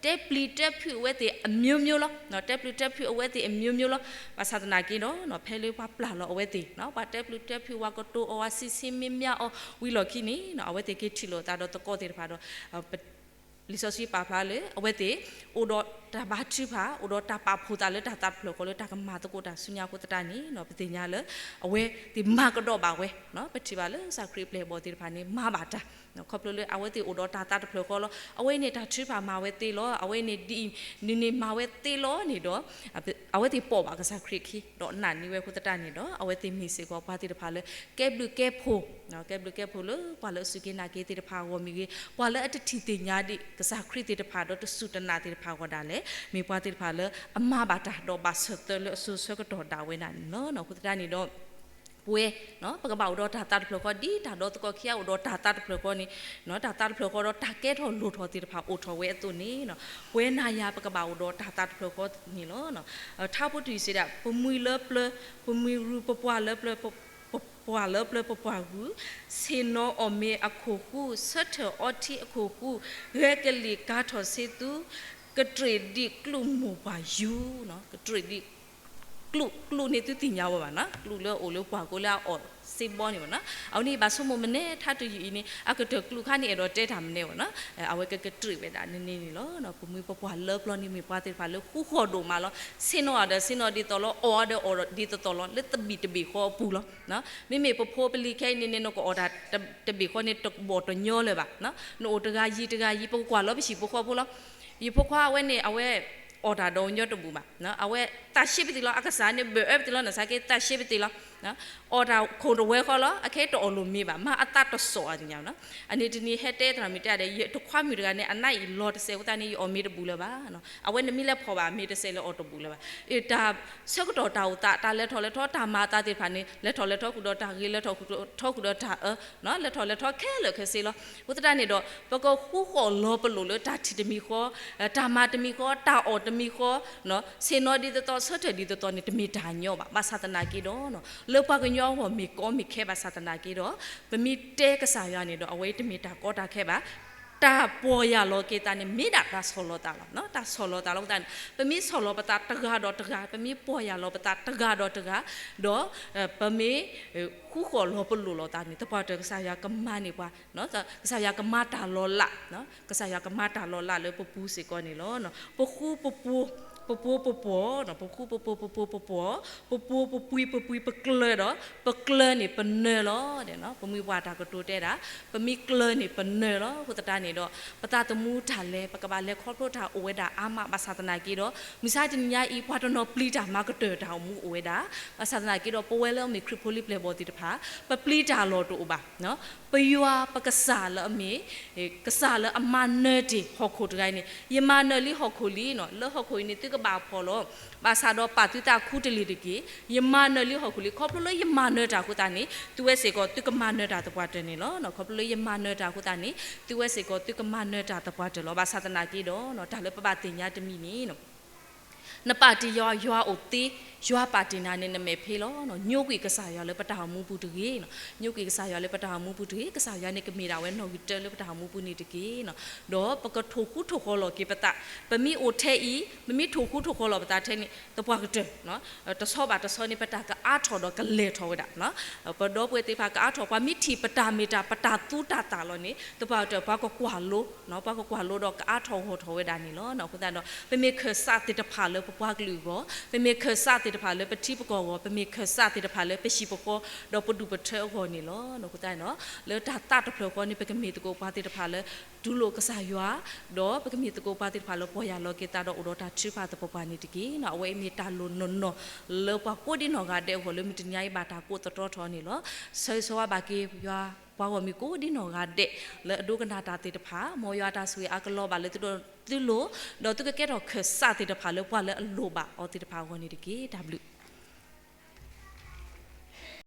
တဲပျံၤတဲဖုးအဝဲသ့ၣ်အမျိုးမျိုးလီၤ, တဲပျံၤတဲဖုးအဝဲသ့ၣ်အမျိုးမျိုးလီၤ. ဘၣ်ဆၣ်သနာ်က့ဒီး ဖဲလၢပှၤပျၢ်လီၤအဝဲသ့ၣ်, ပှၤတဲပျံၤတဲဖုး ပှၤကတိၤအီၤ ပှၤစံးဆံးမ့ၢ်မ့ၢ်အီၤဝံၤလီၢ်ခံန့ၣ် အဝဲသ့ၣ်က့ၤထံၣ်လိာ်သးဒီးသကိးသ့ၣ်တဖၣ်ဒီး လံာ်စီဆှံပာ်ဖျါလၢ အဝဲသ့ၣ် အိၣ်ဒီးတၢ်ဘါထုကဖၣ်, အိၣ်ဒီးတၢ်ပာ်ဖှိၣ်သးလၢတၢ်သးတဖျၢၣ်ဃီလၢတၢ်ကမၤသကိးတၢ်ဆူညါအဃိသတးန့ၣ် ပသ့ၣ်ညါလၢ အဝဲသ့ၣ်မၤကဒီးဘၣ်ဝဲ, ပထံၣ်ဘၣ်လၢကစၢ်ခရံာ်အပျဲၢ်အဘီၣ်သ့ၣ်တဖၣ်န့ၣ် မၤဘၣ်တၢ်, ခီဖျိလၢအဝဲသ့ၣ်အိၣ်ဒီးတၢ်သးတဖျၢၣ်ဃီလီၤ. အဝဲန့ၣ်တၢ်ထုကဖၣ်မၤဝဲသ့လီၤ. အဝဲန့ၣ်ဒ်အံၤ နုၤန့ၣ်မၤဝဲသ့လီၤန့ၣ်ဒီး အဝဲသ့ၣ်ပိာ်ဘၣ်ကစၢ်ခရံာ်အခံ ဒီးနာ်န့ၢ်ဝဲအဃိသတးန့ၣ်ဒီး အဝဲသ့ၣ်မ့ၢ်စ့ၢ်ကီးပှၤသ့ၣ်တဖၣ်လၢ ကဲဘျုးကဲဖှိၣ်, ကဲဘျုးကဲဖှိၣ်လၢပှၤလၢအစူၢ်က့ၤနာ်က့ၤသ့ၣ်တဖၣ်အဂီၢ်မ့ၢ်ဂ့ၤ, ပှၤလၢအတထံၣ်သ့ၣ်ညါဒံးကစၢ်ခရံာ်သ့ၣ်တဖၣ်ဒီးတစူၢ်တနာ်သ့ၣ်တဖၣ်အဂီၢ်ဒၣ်လဲာ် မ့ၢ်ပှၤသ့ၣ်တဖၣ်လၢအမၤဘၣ်တၢ်ဒီးဘၣ်ဆၢၣ်သၢလၢအစိၤဆၢကတီၢ်ဒၣ်ဝဲဒၣ်န့ၣ်လီၤ. အဃိသတးန့ၣ်ဒီး ပဝဲ ပကဘၣ်အိၣ်ဒီးတၢ်သးတဖျၢၣ်ဃီ ဒ်တၢ်ဒီသကိးခံဂၤအိၣ်ဒီးတၢ်သးတဖျၢၣ်ဃီန့ၣ်, တၢ်သးတဖျၢၣ်ဃီဒီးတၢ်ကဲထီၣ်လိၣ်ထီၣ်သ့ၣ်တဖၣ်အိၣ်ထီၣ်ဝဲအသိးန့ၣ် ပဝဲနၤယၤပကဘၣ်အိၣ်ဒီးတၢ်သးတဖျၢၣ်ဃီန့ၣ်လီၤ. ထါဖိတံၢ်စံးဒၣ် ပမှံၤလၢပျၢၤ, ပမှံၤရူၤ ပပှၢ်လၢပျၢၤ, ပပှၢ်လၢပျၢၤ ပပှၢ်ရူၤ, ဆ့ၣ်နီၤအီၣ်မ့ၤအခိၣ်ဃူ, ဆၢထၢၣ်အီထံအခိၣ်ဃူ, ဂဲၤကလံၣ်ကၤထီၣ်ဆ့သူ, ကတြံးဒံးကျူၣ်မိၢ်ပှၢ်ယူၤ, ကတြံးဒံးကျူၣ်, ကျူၣ်န့ၣ်သုသ့ၣ်ညါဝဲဘၣ်နီၤ, ကျူၣ်လၢအအိၣ်လၢပှၢ်ကိလၢအအီၣ်စ့ဘီန့ၣ်ဘၣ်နီၤ. အဝဲန့ၣ် ဘၣ်ဆိကမိၣ်မနုၤထါတယုၢ်အံၤန့ၣ် အကတၢၢ်ကျူၣ်ခါန့ၣ် အဲၣ်ဒိးတဲတၢ်မနုၤဘၣ်နီၤ, အဝဲကကတြံးဝဲဒၣ်န့ၣ်န့ၣ်လီၤ. ပမိၢ်ပပၢ်လၢပျီန့ၣ်မ့ၢ်ပှၤသ့ၣ်တဖၣ်လၢဃူဃီၣ်ဒိၣ်မးလီၤ. ဆ့ၣ်နီၤဒီးဆ့ၣ်နီၤဒ်သိးလီၤ, အီၣ်ဒီးအီၣ်ဒီးဒ်သိးသိးလီၤ, လၢတဘ့ၣ်တဘ့ၣ်ဃီအပူၤလီၤ. မ့မ့ၢ်ပဖိပလံၤခဲအံၤန့ၣ်န့ၣ် နကအီၣ်တၢ်တဘ့ၣ်ဃီန့ၣ် တဘီၣ်တညီလၢၤဘၣ်. နအိၣ်တဂၤယံၤတဂၤယံၤ ပကကွၢ်လီၤပဟံၣ်ဖိဃီဖိလီၤ. ယဖိခွါအဝဲန့ၣ် အဝဲအီၣ်တၢ်ဒီးညီတဘူၣ်ဘၣ်. အဝဲသးဆံးပသံးလီၤ, အကစၢ်န့ၣ် ဘၢၣ်အၢပသံးလီၤ, နစးက့သးဆံးပသံးလီၤ. အီၣ်တၢ်ခိၣ်တဝဲဃီလီၤ, အခဲအံၤတအီၣ်လိာ်မ့ၤဘၣ်, မၤအသးတစီၣ်အသ့ၣ်ညါနီၤ. အန့ၣ်တနံၤဟဲတဲသရၣ်မုၣ်တဲဒီး ယတခွါမုၣ်တဂၤန့ၣ် အနါအံၤလီၤတစဲးအဃိသတးန့ၣ် ယအီၣ်မ့ၤတဘူၣ်လၢၤဘၣ်. အဝဲန့ၣ်မ့ၢ်လဲၤဖီၣ်ဘၣ်မ့ၤတစဲးလၢအီၣ်တဘူၣ်လၢၤဘၣ်. တၢ်ဆၢကတီၢ်တၢ်အိၣ်သး တၢ်လဲၤထီၣ်လဲၤထီ တၢ်မၤအသးသ့ၣ်တဖၣ်န့ၣ် လဲၤထီၣ်လဲၤထီဃုာ်ဒီးတၢ်ဂ့ၤ လဲၤထီၣ်လဲၤထီဃုာ်ဒီးတၢ်အၢ, လဲၤထီၣ်လဲၤထီခဲလၢာ်ခဲဆ့လီၤ. အဃိသတးန့ၣ်ဒီး ပကဃူဃီၣ်လီၤပလိာ်လၢတၢ်ထံၣ်တမံၤဃီ, တၢ်မၤတမံၤဃီ, တၢ်အီၣ်တမံၤဃီ, ဆ့ၣ်နီၤဒ်သိးသိး ဆၢထၢၣ်ဒ်သိးသိးန့ၣ် တမ့ၢ်တၢ်ညီဘၣ်. ဘၣ်ဆၣ်သနာ်က့ဒီး လၢပှၤကညီအဂီၢ်မ့ၢ်ကီမ့ၢ်ခဲဘၣ်ဆၣ်သနာ်က့ဒီး ပမ့ၢ်တဲကစၢ်ယွၤန့ၣ်ဒီး အဝဲတမ့ၢ်တၢ်ကီတၢ်ခဲဘၣ်. တၢ်ပီၢ်ယၢ်လီၤက့ၤသးန့ၣ် မ့ၢ်ဒၣ်တၢ်ဆီၣ်လီၤသးလီၤ. တၢ်ဆီၣ်လီၤသးလီၤအဃိသတးန့ၣ် ပမ့ၢ်ဆီၣ်လီၤပသးတဂၤဒီးတဂၤ, ပမ့ၢ်ပီၢ်ယၢ်လီၤပသးတဂၤဒီးတဂၤ, ဒီး ပမ့ၢ်ဃူဃီၣ်လီၤပလိာ်လိာ်သးန့ၣ် သပှၢ်တၢၢ်ကစၢ်ယွၤကမၤန့ၢ်ပှၤ, ကစၢ်ယွၤကမၤတၢ်လီၤလး, ကစၢ်ယွၤကမၤတၢ်လီၤလးလၢပပူၤစ့ၢ်ကီးန့ၣ်လီၤ. ပဃူပပှီၤ, ပပှီၤပပှီၤ, ပဃူပပှီၤ ပပှီၤ, ပပှီၤပပှံၤပပှံၤ ပကျၢၤဒီး ပကျၢၤန့ၣ်ပနၢၤလီၤ. ပမိၢ်ပှၢ်တၢ်ကတိၤတဲဒၣ် ပမ့ၢ်ကျၢၤန့ၣ်ပနၢၤလီၤ. အဃိသတးန့ၣ်ဒီး ပသးသမူတၢ်လဲၤ ပကဘၣ်လဲၤခီဖျိတၢ်အိၣ်ဝဲဒၣ်အါမး ဘၣ်ဆၣ်သနာ်က့ဒီး မုၢ်ဆါတနံၤညါအံၤ ပှၤတနီၤပျံၤတၢ်မၤကတၢၢ်တၢ်အိၣ်မူအိၣ်ဝဲဒၣ်, ဘၣ်ဆၣ်သနာ်က့ဒီး ပဝဲလၢအမ့ၢ်ခရံာ်ဖိလံၤပျဲၢ်ဘီၣ်သ့ၣ်တဖၣ် ပပျံၤတၢ်လီၢ်တအိၣ်ဘၣ်. ပယွၤပကစၢ်လၢအမ့ၢ် ကစၢ်လၢအမၤနၢၤတ့ၢ်ဟီၣ်ခိၣ်တဂၤအံၤန့ၣ် ယမၤနၢၤလံဟီၣ်ခိၣ်လံ, လၢဟီၣ်ခိၣ်အံၤန့ၣ် သုကဘၣ်ဖှီၣ်လီၤ, ဘၣ်ဆၣ်ဒီးပာ်သုသးခူတလ့ၢ်တက့ၢ်. ယမၤနၢၤလံဟီၣ်ခိၣ်လံ, ခီဖျိလၢယမၤနၢၤတၢ်အဃိသတးန့ၣ် သုဝဲစ့ၢ်ကီး သုကမၤနၢၤတၢ်သပှၢ်တၢၢ်န့ၣ်လီၤ. ခီဖျိလၢယမၤနၢၤတၢ်အဃိသတးန့ၣ် သုဝဲစ့ၢ်ကီး သုကမၤနၢၤတၢ်သပှၢ်တၢၢ်လီၤ. ဘၣ်ဆၣ်သနာ်က့ဒီး တၢ်လၢပဘၣ်သ့ၣ်ညါတမံၤန့ၣ် နပာ်တ့ၢ်ယွၤ ယွၤအိၣ်သ့, ယွၤပာ်တ့ၢ်နၤန့ၣ် နမဲာ်ဖ့လီၤ. ညိကွံာ်ကစၢ်ယွၤလၢပတၢ်အိၣ်မူပူၤတဂ့ၤ, ညိကွံာ်ကစၢ်ယွၤလၢပတၢ်အိၣ်မူပူၤတဂ့ၤ, ကစၢ်ယွၤန့ၣ်ကမ့ၢ်ဒၣ်ဝဲနီၣ်ဂံၢ်တၢလၢပတၢ်အိၣ်မူပူၤန့ၣ်တက့ၢ်. ဒီးပကထိၣ်ဃူထိၣ်ဃီၤလီၤက့ၤပသး, ပမ့ၢ်အိၣ်ထဲအံၤ ပမ့ၢ်ထိၣ်ဃူထိၣ်ဃီၤလီၤပသးထဲန့ၣ် သပှၢ်ကတၢၢ် တဆီဘၣ်တဆီန့ၣ် ပတၢ်ကအါထီၣ်ဒီးကလဲၤထီၣ်ဝဲဒၣ်. ပဒီပုၢ်ဝဲၢ်သ့ၣ်တဖၣ်ကအါထီၣ်, ပှၤမ့ၢ်ထံၣ်ပတၢ်မ့ၢ်တၢ် ပတၢ်သူတၢ်သၣ်လီၤန့ၣ် သပှၢ်ကတၢၢ် ပှၤကကွၢ်လိ, ပှၤကကွၢ်လိဒီးကအါထီၣ်ဂီၢ်ထီၣ်ဝဲဒၣ်န့ၣ်လီၤ. အဃိသတးဒီး ပမ့ၢ်ခၢၣ်စးသ့ၣ်တဖၣ်လၢပပှၤကလုာ်အဂီၢ်, ပမ့ၢ်ခၢၣ်စးသ့ၣ်တဖၣ်လၢပထံပကီၢ်အဂီၢ်, ပမ့ၢ်ခၢၣ်စးသ့ၣ်တဖၣ်လၢပဟံၣ်ပဃီ ဒီးပဒူၣ်ပထၢအဂီၢ်န့ၣ်လီၤ. အဃိသတးဒီး လၢတၢ်သးတဖျၢၣ်ဃီန့ၣ် ပကမ့ၢ်သကိးပှၤသ့ၣ်တဖၣ်လၢ တူၢ်လိာ်ကစၢ်ယွၤ, ဒီးပကမ့ၢ်သကိးပှၤသ့ၣ်တဖၣ်လၢပီၢ်ယၢ်လီၤက့ၤသးဒီးအိၣ်ဒီးတၢ်ထုကဖၣ်သပှၢ်ပှၢ်န့ၣ်တက့ၢ်. အဝဲအံၤမ့ၢ်တၢ်လိၣ်နီၢ်နီၢ်လၢပှၤကိးဒံနီၢ်ဂၤဒဲးအဂီၢ်လၢမုၢ်တနံၤအံၤဘၣ်တၢ်ကိးသတြီထီၣ်န့ၣ်လီၤ. ဆၢဂ့ၤဆၢဝါဘၣ်က့ၤယွၤ ပှၤဂီၢ်မုၢ်ကိးဒံနီၢ်ဂၤဒဲး လၢအဒိကနၣ်တၢ်သ့ၣ်တဖၣ်, မ်ယွၤအတၢ်ဆိၣ်ဂ့ၤအါကလီဘၣ်လၢသုဒိၣ်သုလိၤ, ဒီးသုကကဲထီၣ်ခၢၣ်စးသ့ၣ်တဖၣ်လၢပှၤလၢအလိၣ်ဘၣ်အီၤသ့ၣ်တဖၣ်အဂီၢ်န့ၣ်တက့ၢ်. တၢ်ဘျုး